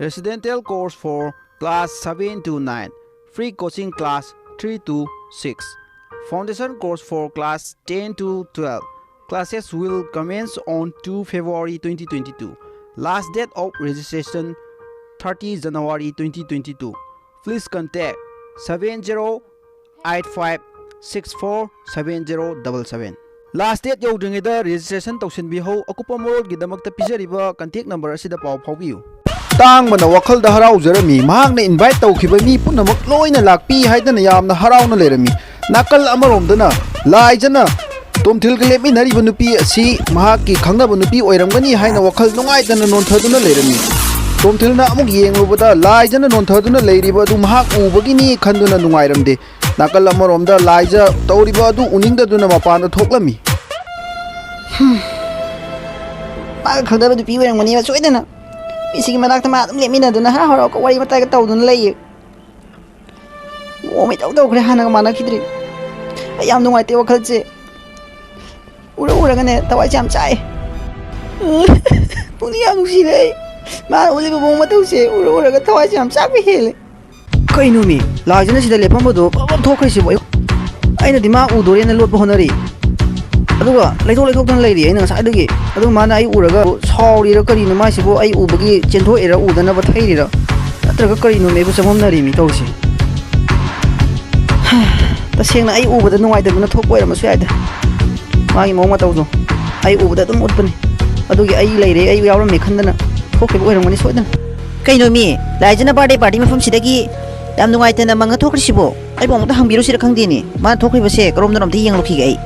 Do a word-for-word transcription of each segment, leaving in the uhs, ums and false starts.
Residential course for class seven to nine. Free coaching class three to six. Foundation course for class ten to twelve. Classes will commence on two February twenty twenty-two. Last date of registration thirty January twenty twenty-two. Please contact seven zero eight five six four seven zero double seven. Last date ꯌꯧꯗ꯭ꯔꯤꯉꯩꯗ registration ꯇꯧꯁꯤꯟꯕꯤꯍꯧ꯫ ꯑꯀꯨꯞꯄ ꯃꯔꯣꯜꯒꯤꯗꯃꯛꯇ ꯄꯤꯖꯔꯤꯕ contact number ꯑꯁꯤꯗ ꯄꯥꯎ ꯐꯥꯎꯕꯤꯌꯨ꯫ ꯇꯥꯡꯕꯅ ꯋꯥꯈꯜꯗ ꯍꯔꯥꯎꯖꯔꯝꯃꯤ꯫ ꯃꯍꯥꯛꯅ invite ꯇꯧꯈꯤꯕ ꯃꯤ ꯄꯨꯝꯅꯃꯛ ꯂꯣꯏꯅ ꯂꯥꯛꯄꯤ ꯍꯥꯏꯗꯅ ꯌꯥꯝꯅ ꯍꯔꯥꯎꯅ ꯂꯩꯔꯝꯃꯤ꯫ ꯅꯥꯀꯜ ꯑꯃꯔꯣꯝꯗꯅ ꯂꯥꯏꯖꯅ ꯇꯣꯝꯊꯤꯜꯒ ꯂꯦꯞꯃꯤꯟꯅꯔꯤꯕ ꯅꯨꯄꯤ ꯑꯁꯤ ꯃꯍꯥꯛꯀꯤ ꯈꯪꯅꯕ ꯅꯨꯄꯤ ꯑꯣꯏꯔꯝꯒꯅꯤ ꯍꯥꯏꯅ ꯋꯥꯈꯜ ꯅꯨꯡꯉꯥꯏꯇꯅ ꯅꯣꯟꯊꯗꯨꯅ ꯂꯩꯔꯝꯃꯤ꯫ ꯇꯣꯝꯊꯤꯜꯅ ꯑꯃꯨꯛ ꯌꯦꯡꯂꯨꯕꯗ ꯂꯥꯏꯖꯅ ꯅꯣꯟꯊꯗꯨꯅ ꯂꯩꯔꯤꯕ ꯑꯗꯨ ꯃꯍꯥꯛ ꯎꯕꯒꯤꯅꯤ ꯈꯟꯗꯨꯅ ꯅꯨꯡꯉꯥꯏꯔꯝꯗꯦ꯫ ꯅꯥꯀꯜ ꯑꯃꯔꯣꯝꯗ ꯂꯥꯏꯖ ꯇꯧꯔꯤꯕ ꯑꯗꯨ ꯎꯅꯤꯡꯗꯗꯨꯅ ꯃꯄꯥꯟꯗ ꯊꯣꯛꯂꯝꯃꯤ꯫ ꯃꯥꯒ ꯈꯪꯅꯕ ꯅꯨꯄꯤ ꯑꯣꯏꯔꯝꯒꯅꯦꯕ ꯁꯣꯏꯗꯅ꯫ ꯃꯤꯁꯤꯒꯤ ꯃꯅꯥꯛꯇ ꯃꯥ ꯑꯗꯨꯝ ꯂꯦꯞꯃꯤꯟꯅꯗꯨꯅ ꯍꯔꯥꯎ ꯍꯔꯥꯎ ꯋꯥꯔꯤ ꯋꯥꯇꯥꯏꯒ ꯇꯧꯗꯨꯅ ꯂꯩꯌꯦ꯫ ꯃꯑꯣꯡ ꯑꯃ ꯏꯇꯧ ꯇꯧꯈ꯭ꯔꯦ, ꯍꯥꯟꯅꯒ ꯃꯥꯟꯅꯈꯤꯗ꯭ꯔꯦ꯫ ꯑꯩ ꯌꯥꯝ ꯅꯨꯡꯉꯥꯏꯇꯦ ꯋꯥꯈꯜꯁꯦ꯫ ꯎꯔ ꯎꯔꯒꯅꯦ ꯊꯋꯥꯏꯁꯦ ꯌꯥꯝ ꯆꯥꯛꯑꯦ꯫ ꯄꯨꯛꯅꯤꯡ ꯌꯥꯝ ꯅꯨꯡꯁꯤꯔꯦ ꯑꯩ꯫ ꯃꯥꯅ ꯎꯠꯂꯤꯕ ꯃꯑꯣꯡ ꯃꯇꯧꯁꯦ ꯎꯔ ꯎꯔꯒ ꯊꯋꯥꯏꯁꯦ ꯌꯥꯝ ꯆꯥꯛꯄ ꯍꯦꯜꯂꯦ꯫ ꯀꯩꯅꯣꯃꯤ, ꯂꯥꯏꯖꯅ ꯁꯤꯗ ꯂꯦꯞꯄꯝꯕꯗꯣ ꯄꯞ ꯄꯞ ꯊꯣꯛꯈ꯭ꯔꯤꯁꯤꯕꯣ? ꯑꯩ-, ꯑꯩꯅꯗꯤ ꯃꯥ ꯎꯗꯣꯔꯦꯅ ꯂꯣꯠꯄ ꯍꯣꯠꯅꯔꯤ, ꯑꯗꯨꯒ ꯂꯩꯊꯣꯛ ꯂꯩꯊꯣꯛꯇꯅ ꯂꯩꯔꯤ ꯑꯩꯅ ꯉꯁꯥꯏꯗꯒꯤ꯫ ꯑꯗꯨꯒ ꯃꯥꯅ ꯑꯩ ꯎꯔꯒ ꯁꯥꯎꯔꯤꯔ ꯀꯔꯤꯅꯣ ꯃꯥꯏꯁꯤꯕꯨ? ꯑꯩ ꯎꯕꯒꯤ ꯆꯦꯟꯊꯣꯛꯏꯔ, ꯎꯗꯅꯕ ꯊꯩꯔꯤꯔ, ꯅꯠꯇ꯭ꯔꯒ ꯀꯔꯤꯅꯣꯃꯤ ꯑꯩꯕꯨ ꯆꯃꯝꯅꯔꯤꯃꯤ ꯇꯧꯔꯤꯁꯦ? ꯇꯁꯦꯡꯅ ꯑꯩ ꯎꯕꯗ ꯅꯨꯡꯉꯥꯏꯇꯗꯅ ꯊꯣꯛꯄ ꯑꯣꯏꯔꯝꯕꯁꯨ ꯌꯥꯏꯗ꯫ ꯃꯥꯒꯤ ꯃꯑꯣꯡ ꯃꯇꯧꯗꯣ, ꯑꯩ ꯎꯕꯗ ꯑꯗꯨꯝ ꯎꯠꯄꯅꯤ꯫ ꯑꯗꯨꯒꯤ ꯑꯩ ꯂꯩꯔꯦ, ꯑꯩ ꯌꯥꯎꯔꯝꯃꯦ ꯈꯟꯗꯅ ꯊꯣꯛꯈꯤꯕ ꯑꯣꯏꯔꯝꯒꯅꯤ ꯁꯣꯏꯗꯅ꯫ ꯀꯩꯅꯣ ꯃꯤ, ꯂꯥꯏꯖꯅ birthday party ꯃꯐꯝꯁꯤꯗꯒꯤ ꯌꯥꯝ ꯅꯨꯡꯉꯥꯏꯇꯅ ꯃꯪꯉ ꯊꯣꯛꯈ꯭ꯔꯤꯁꯤꯕꯣ? ꯑꯩꯕꯨ ꯑꯃꯨꯛꯇ ꯍꯪꯕꯤꯔꯨꯁꯤꯔ ꯈꯪꯗꯦꯅꯦ꯫ ꯃꯥꯅ ꯊꯣꯛꯈ꯭ꯔꯤꯕꯁꯦ ꯀꯔꯣꯝꯗꯅꯣ ꯑꯝꯇ ꯌꯦꯡꯂꯨꯈꯤꯒꯦ ꯑꯩ꯫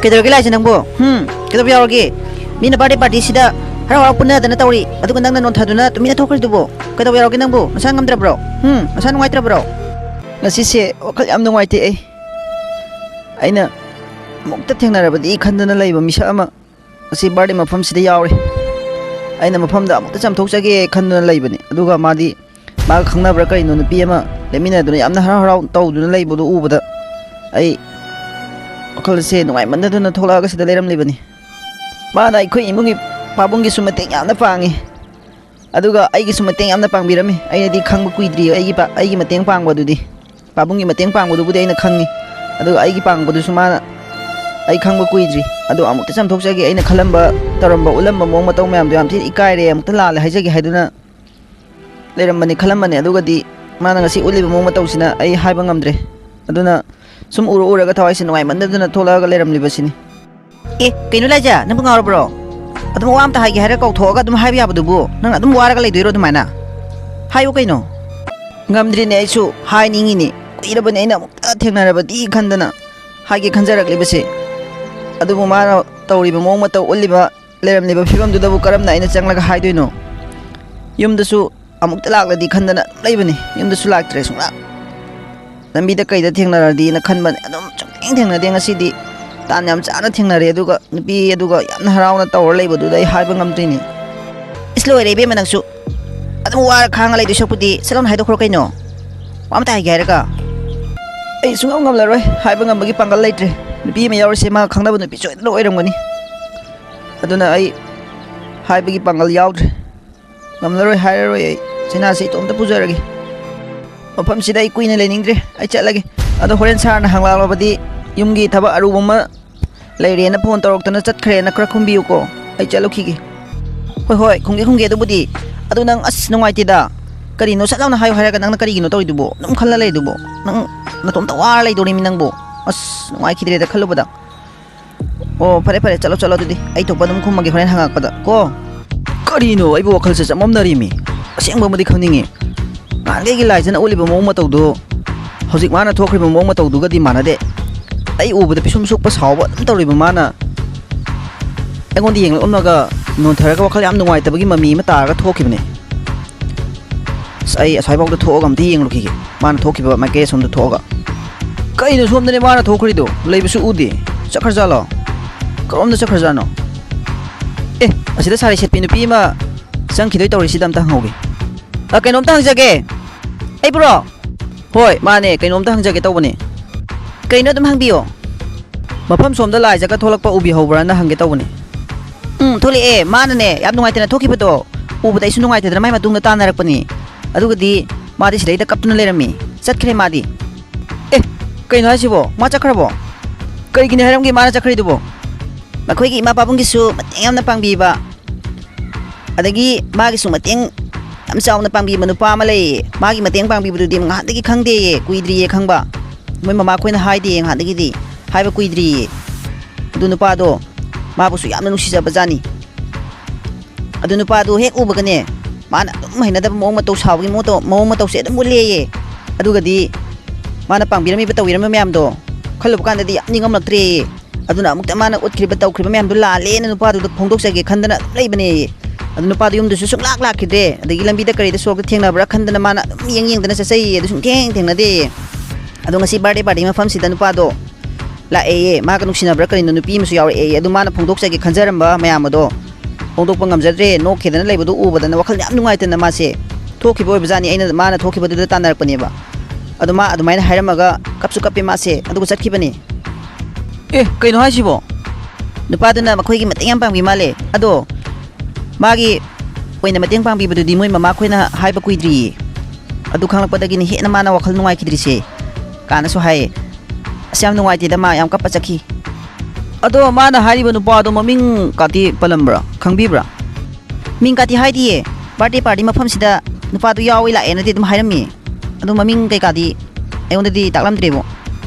ꯀꯩꯗꯧꯔꯒꯦ ꯂꯥꯏꯁꯦ ꯅꯪꯕꯣ? ꯍꯨꯝ? ꯀꯩꯗꯧꯕ ꯌꯥꯎꯔꯒꯦ? ꯃꯤꯅ birthday partyꯁꯤꯗ ꯍꯔꯥꯎ ꯍꯔꯥꯎ ꯄꯨꯟꯅꯗꯅ ꯇꯧꯔꯤ, ꯑꯗꯨꯒ ꯅꯪꯅ ꯅꯣꯟꯊꯗꯨꯅ ꯇꯨꯃꯤꯟꯅ ꯊꯣꯛꯈ꯭ꯔꯤꯗꯨꯕꯣ? ꯀꯩꯗꯧꯕ ꯌꯥꯎꯔꯒꯦ ꯅꯪꯕꯨ? ꯅꯁꯥ ꯉꯝꯗ꯭ꯔꯕ꯭ꯔꯣ? ꯍꯨꯝ? ꯅꯁꯥ ꯅꯨꯡꯉꯥꯏꯇ꯭ꯔꯕ꯭ꯔꯣ? ꯉꯁꯤꯁꯦ ꯋꯥꯈꯜ ꯌꯥꯝ ꯅꯨꯡꯉꯥꯏꯇꯦ ꯑꯩ꯫ ꯑꯩꯅ ꯑꯃꯨꯛꯇ ꯊꯦꯡꯅꯔꯕꯗꯤ ꯈꯟꯗꯅ ꯂꯩꯕ ꯃꯤꯁꯛ ꯑꯃ ꯉꯁꯤ birthday ꯃꯐꯝꯁꯤꯗ ꯌꯥꯎꯔꯦ꯫ ꯑꯩꯅ ꯃꯐꯝꯗ ꯑꯃꯨꯛꯇ ꯆꯥꯝꯊꯣꯛꯆꯒꯦ ꯈꯟꯗꯨꯅ ꯂꯩꯕꯅꯤ꯫ ꯑꯗꯨꯒ ꯃꯥꯗꯤ ꯃꯥꯒ ꯈꯪꯅꯕ꯭ꯔꯥ ꯀꯔꯤꯅꯣ ꯅꯨꯄꯤ ꯑꯃ ꯂꯦꯞꯃꯤꯟꯅꯗꯨꯅ ꯌꯥꯝꯅ ꯍꯔꯥꯎ ꯍꯔꯥꯎ ꯇꯧꯗꯨꯅ ꯂꯩꯕꯗꯨ ꯎꯕꯗ ꯑꯩ ꯋꯥꯈꯜꯁꯦ ꯅꯨꯡꯉꯥꯏꯃꯟꯗꯗꯨꯅ ꯊꯣꯛꯂꯛꯑꯒ ꯁꯤꯗ ꯂꯩꯔꯝꯂꯤꯕꯅꯤ꯫ ꯃꯥꯅ ꯑꯩꯈꯣꯏ ꯏꯃꯨꯡꯒꯤ ꯄꯥꯕꯨꯡꯒꯤꯁꯨ ꯃꯇꯦꯡ ꯌꯥꯝꯅ ꯄꯥꯡꯉꯤ, ꯑꯗꯨꯒ ꯑꯩꯒꯤꯁꯨ ꯃꯇꯦꯡ ꯌꯥꯝꯅ ꯄꯥꯡꯕꯤꯔꯝꯃꯤ꯫ ꯑꯩꯅꯗꯤ ꯈꯪꯕ ꯀꯨꯏꯗ꯭ꯔꯤ ꯑꯩꯒꯤ ꯄꯥ-, ꯑꯩꯒꯤ ꯃꯇꯦꯡ ꯄꯥꯡꯕꯗꯨꯗꯤ꯫ ꯄꯥꯕꯨꯡꯒꯤ ꯃꯇꯦꯡ ꯄꯥꯡꯕꯗꯨꯕꯨꯗꯤ ꯑꯩꯅ ꯈꯪꯉꯤ, ꯑꯗꯨꯒ ꯑꯩꯒꯤ ꯄꯥꯡꯕꯗꯨꯁꯨ ꯃꯥꯅ, ꯑꯩ ꯈꯪꯕ ꯀꯨꯏꯗ꯭ꯔꯤ꯫ ꯑꯗꯣ ꯑꯃꯨꯛꯇ ꯆꯥꯝꯊꯣꯛꯆꯒꯦ, ꯑꯩꯅ ꯈꯜꯂꯝꯕ, ꯇꯧꯔꯝꯕ, ꯎꯠꯂꯝꯕ ꯃꯑꯣꯡ ꯃꯇꯧ ꯃꯌꯥꯝꯗꯣ ꯌꯥꯝ ꯊꯤꯅ ꯏꯀꯥꯏꯔꯦ, ꯑꯃꯨꯛꯇ ꯂꯥꯜꯂꯦ ꯍꯥꯏꯖꯒꯦ ꯍꯥꯏꯗꯨꯅ ꯂꯩꯔꯝꯕꯅꯤ, ꯈꯜꯂꯝꯕꯅꯤ꯫ ꯑꯗꯨꯒꯗꯤ ꯃꯥꯅ ꯉꯁꯤ ꯎꯠꯂꯤꯕ ꯃꯑꯣꯡ ꯃꯇꯧꯁꯤꯅ ꯑꯩ ꯍꯥꯏꯕ ꯉꯝꯗ꯭ꯔꯦ꯫ ꯑꯗꯨꯅ ꯁꯨꯝ ꯎꯔ ꯎꯔꯒ ꯊꯋꯥꯏꯁꯦ ꯅꯨꯡꯉꯥꯏꯃꯟꯗꯗꯅ ꯊꯣꯛꯂꯛꯑꯒ ꯂꯩꯔꯝꯂꯤꯕꯁꯤꯅꯤ꯫ ꯑꯦ, ꯀꯩꯅꯣ ꯂꯥꯏꯖꯥ, ꯅꯪꯕꯨ ꯉꯥꯎꯔꯕ꯭ꯔꯣ? ꯑꯗꯨꯝ ꯋꯥ ꯑꯝꯇ ꯍꯥꯏꯒꯦ ꯍꯥꯏꯔ ꯀꯧꯊꯣꯛꯑꯒ ꯑꯗꯨꯝ ꯍꯥꯏꯕ ꯌꯥꯕꯗꯨꯕꯨ, ꯅꯪ ꯑꯗꯨꯝ ꯋꯥꯔꯒ ꯂꯩꯗꯣꯏꯔꯣ ꯑꯗꯨꯃꯥꯏꯅ? ꯍꯥꯏꯌꯨ ꯀꯩꯅꯣ꯫ ꯉꯝꯗ꯭ꯔꯤꯅꯦ, ꯑꯩꯁꯨ ꯍꯥꯏꯅꯤꯡꯉꯤꯅꯦ, ꯀꯨꯏꯔꯕꯅꯦ ꯑꯩꯅ ꯑꯃꯨꯛꯇ ꯊꯦꯡꯅꯔꯕꯗꯤ ꯈꯟꯗꯅ ꯍꯥꯏꯒꯦ ꯈꯟꯖꯔꯛꯂꯤꯕꯁꯦ꯫ ꯑꯗꯨꯕꯨ ꯃꯥꯅ ꯇꯧꯔꯤꯕ ꯃꯑꯣꯡ ꯃꯇꯧ, ꯎꯠꯂꯤꯕ, ꯂꯩꯔꯝꯂꯤꯕ ꯐꯤꯕꯝꯗꯨꯗꯕꯨ ꯀꯔꯝꯅ ꯑꯩꯅ ꯆꯪꯂꯒ ꯍꯥꯏꯗꯣꯏꯅꯣ? ꯌꯨꯝꯗꯁꯨ ꯑꯃꯨꯛꯇ ꯂꯥꯛꯂꯗꯤ ꯈꯟꯗꯅ ꯑꯗꯨꯝ ꯂꯩꯕꯅꯤ꯫ ꯌꯨꯝꯗꯁꯨ ꯂꯥꯛꯇ꯭ꯔꯦ ꯁꯨꯡꯂꯥꯛ꯫ ꯂꯝꯕꯤꯗ ꯀꯩꯗ ꯊꯦꯡꯅꯔꯗꯤꯅ ꯈꯟꯕꯅꯦ, ꯑꯗꯨꯝ ꯁꯨꯡꯊꯦꯡ ꯊꯦꯡꯅꯗꯦ꯫ ꯉꯁꯤꯗꯤ ꯇꯥꯟ ꯌꯥꯝ ꯆꯥꯅ ꯊꯦꯡꯅꯔꯦ, ꯑꯗꯨꯒ ꯅꯨꯄꯤ ꯑꯗꯨꯒ ꯌꯥꯝꯅ ꯍꯔꯥꯎꯅ ꯇꯧꯔ ꯂꯩꯕꯗꯨꯗ ꯑꯩ ꯍꯥꯏꯕ ꯉꯝꯗ꯭ꯔꯤꯅꯤ꯫ ꯏꯁ, ꯂꯣꯏꯔꯦ ꯏꯕꯦꯝꯃ ꯅꯪꯁꯨ꯫ ꯑꯗꯨꯝ ꯋꯥꯔ ꯈꯥꯡꯉ ꯂꯩꯗꯣꯏ ꯁꯔꯨꯛꯄꯨꯗꯤ ꯁꯠ ꯂꯥꯎꯅ ꯍꯥꯏꯗꯣꯛꯈ꯭ꯔꯣ ꯀꯩꯅꯣ꯫ ꯋꯥ ꯑꯝꯇ ꯍꯥꯏꯒꯦ ꯍꯥꯏꯔꯒ꯫ ꯑꯩ ꯁꯨꯡꯉꯝ ꯉꯝꯂꯔꯣꯏ, ꯍꯥꯏꯕ ꯉꯝꯕꯒꯤ ꯄꯥꯡꯒꯜ ꯂꯩꯇ꯭ꯔꯦ꯫ ꯅꯨꯄꯤ ꯑꯃ ꯌꯥꯎꯔꯤꯁꯦ ꯃꯥ ꯈꯪꯅꯕ ꯅꯨꯄꯤ ꯁꯣꯏꯗꯅ ꯑꯣꯏꯔꯝꯒꯅꯤ꯫ ꯑꯗꯨꯅ ꯑꯩ ꯍꯥꯏꯕꯒꯤ ꯄꯥꯡꯒꯜ ꯌꯥꯎꯗ꯭ꯔꯦ꯫ ꯉꯝꯂꯔꯣꯏ, ꯍꯥꯏꯔꯔꯣꯏ ꯑꯩ꯫ ꯆꯩꯅꯥꯁꯦ ꯏꯇꯣꯝꯇ ꯄꯨꯖꯔꯒꯦ꯫ ꯃꯐꯝꯁꯤꯗ ꯑꯩ ꯀꯨꯏꯅ ꯂꯩꯅꯤꯡꯗ꯭ꯔꯦ꯫ ꯑꯩ ꯆꯠꯂꯒꯦ꯫ ꯑꯗꯣ ꯍꯣꯔꯦꯟ ꯁꯥꯔꯅ ꯍꯪꯂꯛꯂꯕꯗꯤ ꯌꯨꯝꯒꯤ ꯊꯕꯛ ꯑꯔꯨꯕ ꯑꯃ ꯂꯩꯔꯦꯅ ꯐꯣꯟ ꯇꯧꯔꯛꯇꯅ ꯆꯠꯈ꯭ꯔꯦꯅ ꯈꯔ ꯈꯨꯝꯕꯤꯌꯨꯀꯣ꯫ ꯑꯩ ꯆꯠꯂꯨꯈꯤꯒꯦ꯫ ꯍꯣꯏ, ꯍꯣꯏ, ꯈꯨꯝꯒꯦ, ꯈꯨꯝꯒꯦ ꯑꯗꯨꯕꯨꯗꯤ꯫ ꯑꯗꯨ ꯅꯪ ꯑꯁ ꯅꯨꯡꯉꯥꯏꯇꯦꯗ꯫ ꯀꯔꯤꯅꯣ ꯁꯠ ꯂꯥꯎꯅ ꯍꯥꯏꯌꯨ ꯍꯥꯏꯔꯒ ꯅꯪꯅ ꯀꯔꯤꯒꯤꯅꯣ ꯇꯧꯔꯤꯗꯨꯕꯣ? ꯑꯗꯨꯝ ꯈꯜꯂ ꯂꯩꯗꯨꯕꯣ? ꯅꯪ ꯅꯇꯣꯝꯇ ꯋꯥꯔ ꯂꯩꯗꯣꯔꯤꯃꯤ ꯅꯪꯕꯨ꯫ ꯑꯁ ꯅꯨꯡꯉꯥꯏꯈꯤꯗ꯭ꯔꯦꯗ ꯈꯜꯂꯨꯕꯗ꯫ ꯑꯣ, ꯐꯔꯦ, ꯐꯔꯦ, ꯆꯠꯂꯣ, ꯆꯠꯂꯣ ꯑꯗꯨꯗꯤ꯫ ꯑꯩ ꯊꯣꯛꯄ ꯑꯗꯨꯝ ꯈꯨꯝꯃꯒꯦ ꯍꯣꯔꯦꯟ ꯍꯪꯉꯛꯄꯗ ꯀꯣ꯫ ꯀꯔꯤꯅꯣ ꯑꯩꯕꯨ ꯋꯥꯈꯜꯁꯦ ꯆꯃꯝꯅꯔꯤꯃꯤ? ꯑꯁꯦꯡꯕ ꯑꯃꯗꯤ ꯈꯪꯅꯤꯡꯉꯤ꯫ ꯅꯍꯥꯟꯈꯩꯒꯤ ꯂꯥꯏꯖꯅ ꯎꯠꯂꯤꯕ ꯃꯑꯣꯡ ꯃꯇꯧꯗꯨ ꯍꯧꯖꯤꯛ ꯃꯥꯅ ꯊꯣꯛꯈ꯭ꯔꯤꯕ ꯃꯑꯣꯡ ꯃꯇꯧꯗꯨꯒꯗꯤ ꯃꯥꯟꯅꯗꯦ꯫ ꯑꯩ ꯎꯕꯗ ꯄꯤꯁꯨꯝ ꯁꯨꯛꯄ ꯁꯥꯎꯕ ꯑꯗꯨꯝ ꯇꯧꯔꯤꯕ ꯃꯥꯅ ꯑꯩꯉꯣꯟꯗ ꯌꯦꯡꯂꯛꯂꯝꯂꯒ ꯅꯣꯟꯊꯔꯒ ꯋꯥꯈꯜ ꯌꯥꯝ ꯅꯨꯡꯉꯥꯏꯇꯕꯒꯤ ꯃꯃꯤ ꯑꯃ ꯇꯥꯔꯒ ꯊꯣꯛꯈꯤꯕꯅꯦ꯫ ꯑꯁ, ꯑꯩ ꯑꯁ꯭ꯋꯥꯏꯐꯥꯎꯗ ꯊꯣꯛꯑꯒ ꯑꯝꯇ ꯌꯦꯡꯂꯨꯈꯤꯒꯦ꯫ ꯃꯥꯅ ꯊꯣꯛꯈꯤꯕ ꯃꯥꯏꯀꯩ ꯑꯁꯣꯝꯗ ꯊꯣꯛꯑꯒ꯫ ꯀꯩꯅꯣ ꯁꯣꯝꯗꯅꯦ ꯃꯥꯅ ꯊꯣꯛꯈ꯭ꯔꯤꯗꯣ? ꯂꯩꯕꯁꯨ ꯎꯗꯦ꯫ ꯆꯠꯈ꯭ꯔꯖꯥꯠꯂꯣ? ꯀꯔꯣꯝꯗ ꯆꯠꯈ꯭ꯔꯖꯥꯠꯅꯣ? ꯑꯦ, ꯑꯁꯤꯗ ꯁꯥꯔꯤ ꯁꯦꯠꯄꯤ ꯅꯨꯄꯤ ꯑꯃ ꯆꯪꯈꯤꯗꯣꯏ ꯇꯧꯔꯤꯁꯤꯗ ꯑꯝꯇ ꯍꯪꯍꯧꯒꯦ꯫ ꯑ, ꯀꯩꯅꯣꯝꯇ ꯍꯪꯖꯒꯦ꯫ ꯑꯩꯕꯨꯔꯣ? ꯍꯣꯏ, ꯃꯥꯅꯦ, ꯀꯩꯅꯣꯝꯇ ꯍꯪꯖꯒꯦ ꯇꯧꯕꯅꯦ꯫ ꯀꯩꯅꯣ ꯑꯗꯨꯝ ꯍꯪꯕꯤꯌꯣ꯫ ꯃꯐꯝ ꯁꯣꯝꯗ ꯂꯥꯏ ꯖꯒ ꯊꯣꯛꯂꯛꯄ ꯎꯕꯤꯍꯧꯕ꯭ꯔꯥꯅ ꯍꯪꯒꯦ ꯇꯧꯕꯅꯦ꯫ ꯎꯝ, ꯊꯣꯛꯂꯛꯑꯦ꯫ ꯃꯥꯅꯅꯦ ꯌꯥꯝ ꯅꯨꯡꯉꯥꯏꯇꯅ ꯊꯣꯛꯈꯤꯕꯗꯣ ꯎꯕꯗ ꯑꯩꯁꯨ ꯅꯨꯡꯉꯥꯏꯇꯗꯅ ꯃꯥꯏ ꯃꯇꯨꯡꯗ ꯇꯥꯟꯅꯔꯛꯄꯅꯤ꯫ ꯑꯗꯨꯒꯗꯤ ꯃꯥꯗꯤ ꯁꯤꯗꯩꯗ ꯀꯞꯇꯨꯅ ꯂꯩꯔꯝꯃꯤ꯫ ꯆꯠꯈ꯭ꯔꯦ ꯃꯥꯗꯤ꯫ ꯑꯦ, ꯀꯩꯅꯣ ꯍꯥꯏꯁꯤꯕꯣ? ꯃꯥ ꯆꯠꯈ꯭ꯔꯕꯣ? ꯀꯩꯒꯤꯅꯤ ꯍꯥꯏꯔꯝꯒꯦ ꯃꯥꯅ ꯆꯠꯈ꯭ꯔꯤꯗꯨꯕꯣ? ꯃꯈꯣꯏꯒꯤ ꯏꯃꯥ ꯄꯥꯕꯨꯡꯒꯤꯁꯨ ꯃꯇꯦꯡ ꯌꯥꯝꯅ ꯄꯥꯡꯕꯤꯕ, ꯑꯗꯒꯤ ꯃꯥꯒꯤꯁꯨ ꯃꯇꯦꯡ ꯌꯥꯝ ꯆꯥꯎꯅ ꯄꯥꯡꯕꯤꯕ ꯅꯨꯄꯥ ꯑꯃ ꯂꯩꯌꯦ꯫ ꯃꯥꯒꯤ ꯃꯇꯦꯡ ꯄꯥꯡꯕꯤꯕꯗꯨꯗꯤ ꯉꯍꯥꯟꯗꯒꯤ ꯈꯪꯗꯦꯌꯦ, ꯀꯨꯏꯗ꯭ꯔꯤꯌꯦ ꯈꯪꯕ꯫ ꯃꯣꯏ ꯃꯃꯥꯈꯣꯏꯅ ꯍꯥꯏꯗꯦꯌꯦ ꯉꯍꯥꯟꯗꯒꯤꯗꯤ, ꯍꯥꯏꯕ ꯀꯨꯏꯗ꯭ꯔꯤꯌꯦ꯫ ꯑꯗꯨ ꯅꯨꯄꯥꯗꯣ ꯃꯥꯕꯨꯁꯨ ꯌꯥꯝꯅ ꯅꯨꯡꯁꯤꯖꯕꯖꯥꯠꯅꯤ꯫ ꯑꯗꯨ ꯅꯨꯄꯥꯗꯨ ꯍꯦꯛ ꯎꯕꯒꯅꯦ, ꯃꯥꯅ ꯑꯗꯨꯝ ꯍꯩꯅꯗꯕ ꯃꯑꯣꯡ ꯃꯇꯧ, ꯁꯥꯎꯕꯒꯤ ꯃꯑꯣꯡ ꯇꯧ-, ꯃꯑꯣꯡ ꯃꯇꯧꯁꯦ ꯑꯗꯨꯝ ꯎꯠꯂꯦꯌꯦ꯫ ꯑꯗꯨꯒꯗꯤ ꯃꯥꯅ ꯄꯥꯡꯕꯤꯔꯝꯃꯤꯕ ꯇꯧꯕꯤꯔꯝꯕ ꯃꯌꯥꯝꯗꯣ ꯈꯜꯂꯨꯕ ꯀꯥꯟꯗꯗꯤ ꯌꯥꯝ ꯅꯤꯡꯉꯝꯂꯛꯇ꯭ꯔꯦꯌꯦ꯫ ꯑꯗꯨꯅ ꯑꯃꯨꯛꯇ ꯃꯥꯅ ꯎꯠꯈ꯭ꯔꯤꯕ ꯇꯧꯈ꯭ꯔꯤꯕ ꯃꯌꯥꯝꯗꯣ ꯂꯥꯜꯂꯦꯅ ꯅꯨꯄꯥꯗꯨꯗ ꯐꯣꯡꯗꯣꯛꯆꯒꯦ ꯈꯟꯗꯅ ꯑꯗꯨꯝ ꯂꯩꯕꯅꯦꯌꯦ꯫ ꯑꯗꯨ ꯅꯨꯄꯥꯗꯨ ꯌꯨꯝꯗꯁꯨ ꯁꯨꯡꯂꯥꯛ ꯂꯥꯛꯈꯤꯗ꯭ꯔꯦ꯫ ꯑꯗꯒꯤ ꯂꯝꯕꯤꯗ ꯀꯔꯤꯗ ꯁꯣꯔꯣꯛꯇ ꯊꯦꯡꯅꯕ꯭ꯔꯥ ꯈꯟꯗꯅ ꯃꯥꯅ ꯑꯗꯨꯝ ꯌꯦꯡ ꯌꯦꯡꯗꯅ ꯆꯠꯆꯩꯌꯦ꯫ ꯑꯗꯨ ꯁꯨꯡꯊꯦꯡ ꯊꯦꯡꯅꯗꯦꯌꯦ꯫ ꯑꯗꯣ ꯉꯁꯤ ꯕꯥꯔꯗꯦ ꯄꯥꯔꯇꯤ ꯃꯐꯝꯁꯤꯗ ꯅꯨꯄꯥꯗꯣ ꯂꯥꯛꯑꯦꯌꯦ꯫ ꯃꯥꯒ ꯅꯨꯡꯁꯤꯅꯕ꯭ꯔꯥ ꯀꯔꯤꯅꯣ, ꯅꯨꯄꯤ ꯑꯃꯁꯨ ꯌꯥꯎꯔꯛꯑꯦꯌꯦ꯫ ꯑꯗꯨ ꯃꯥꯅ ꯐꯣꯡꯗꯣꯛꯆꯒꯦ ꯈꯟꯖꯔꯝꯕ ꯃꯌꯥꯝ ꯑꯗꯣ ꯐꯣꯡꯗꯣꯛꯄ ꯉꯝꯖꯗ꯭ꯔꯦ꯫ ꯅꯣꯛꯈꯤꯗꯅ ꯂꯩꯕꯗꯨ ꯎꯕꯗꯅ ꯋꯥꯈꯜ ꯌꯥꯝ ꯅꯨꯡꯉꯥꯏꯇꯅ ꯃꯥꯁꯦ ꯊꯣꯛꯈꯤꯕ ꯑꯣꯏꯕꯖꯥꯠꯅꯤ꯫ ꯑꯩꯅ ꯃꯥꯅ ꯊꯣꯛꯈꯤꯕꯗꯨꯗ ꯇꯥꯟꯅꯔꯛꯄꯅꯦꯕ꯫ ꯑꯗꯣ ꯃꯥ ꯑꯗꯨꯃꯥꯏꯅ ꯍꯥꯏꯔꯝꯃꯒ ꯀꯞꯁꯨ ꯀꯞꯄꯦ ꯃꯥꯁꯦ, ꯑꯗꯨꯒ ꯆꯠꯈꯤꯕꯅꯦ꯫ ꯑꯦ, ꯀꯩꯅꯣ ꯍꯥꯏꯁꯤꯕꯣ? ꯅꯨꯄꯥꯗꯨꯅ ꯃꯈꯣꯏꯒꯤ ꯃꯇꯦꯡ ꯌꯥꯝ ꯄꯥꯡꯕꯤ ꯃꯥꯜꯂꯦ꯫ ꯑꯗꯣ ꯃꯥꯒꯤ ꯑꯣꯏꯅ ꯃꯇꯦꯡ ꯄꯥꯡꯕꯤꯕꯗꯨꯗꯤ ꯃꯣꯏ ꯃꯃꯥꯈꯣꯏꯅ ꯍꯥꯏꯕ ꯀꯨꯏꯗ꯭ꯔꯤꯌꯦ꯫ ꯑꯗꯨ ꯈꯪꯂꯛꯄꯗꯒꯤꯅꯤ ꯍꯦꯟꯅ ꯃꯥꯅ ꯋꯥꯈꯜ ꯅꯨꯡꯉꯥꯏꯈꯤꯗ꯭ꯔꯤꯁꯦ, ꯀꯥꯟꯅꯁꯨ ꯍꯥꯏꯌꯦ꯫ ꯑꯁ, ꯌꯥꯝ ꯅꯨꯡꯉꯥꯏꯇꯦꯗ, ꯃꯥ ꯌꯥꯝ ꯀꯞꯄ ꯆꯠꯈꯤ꯫ ꯑꯗꯣ ꯃꯥꯅ ꯍꯥꯏꯔꯤꯕ ꯅꯨꯄꯥꯗꯣ ꯃꯃꯤꯡ ꯀꯥꯇꯤ ꯄꯜꯂꯝꯕ꯭ꯔꯥ, ꯈꯪꯕꯤꯕ꯭ꯔꯥ? ꯃꯤꯡ ꯀꯥꯇꯤ ꯍꯥꯏꯗꯤꯌꯦ꯫ ꯕꯥꯔꯗꯦ ꯄꯥꯔꯇꯤ ꯃꯐꯝꯁꯤꯗ ꯅꯨꯄꯥꯗꯨ ꯌꯥꯎꯏ ꯂꯥꯛꯑꯦꯅꯗꯤ ꯑꯗꯨꯝ ꯍꯥꯏꯔꯝꯃꯤ꯫ ꯑꯗꯨ ꯃꯃꯤꯡ ꯀꯩꯀꯥꯗꯤ ꯑꯩꯉꯣꯟꯗꯗꯤ ꯇꯥꯛꯂꯝꯗ꯭ꯔꯦꯕꯣ꯫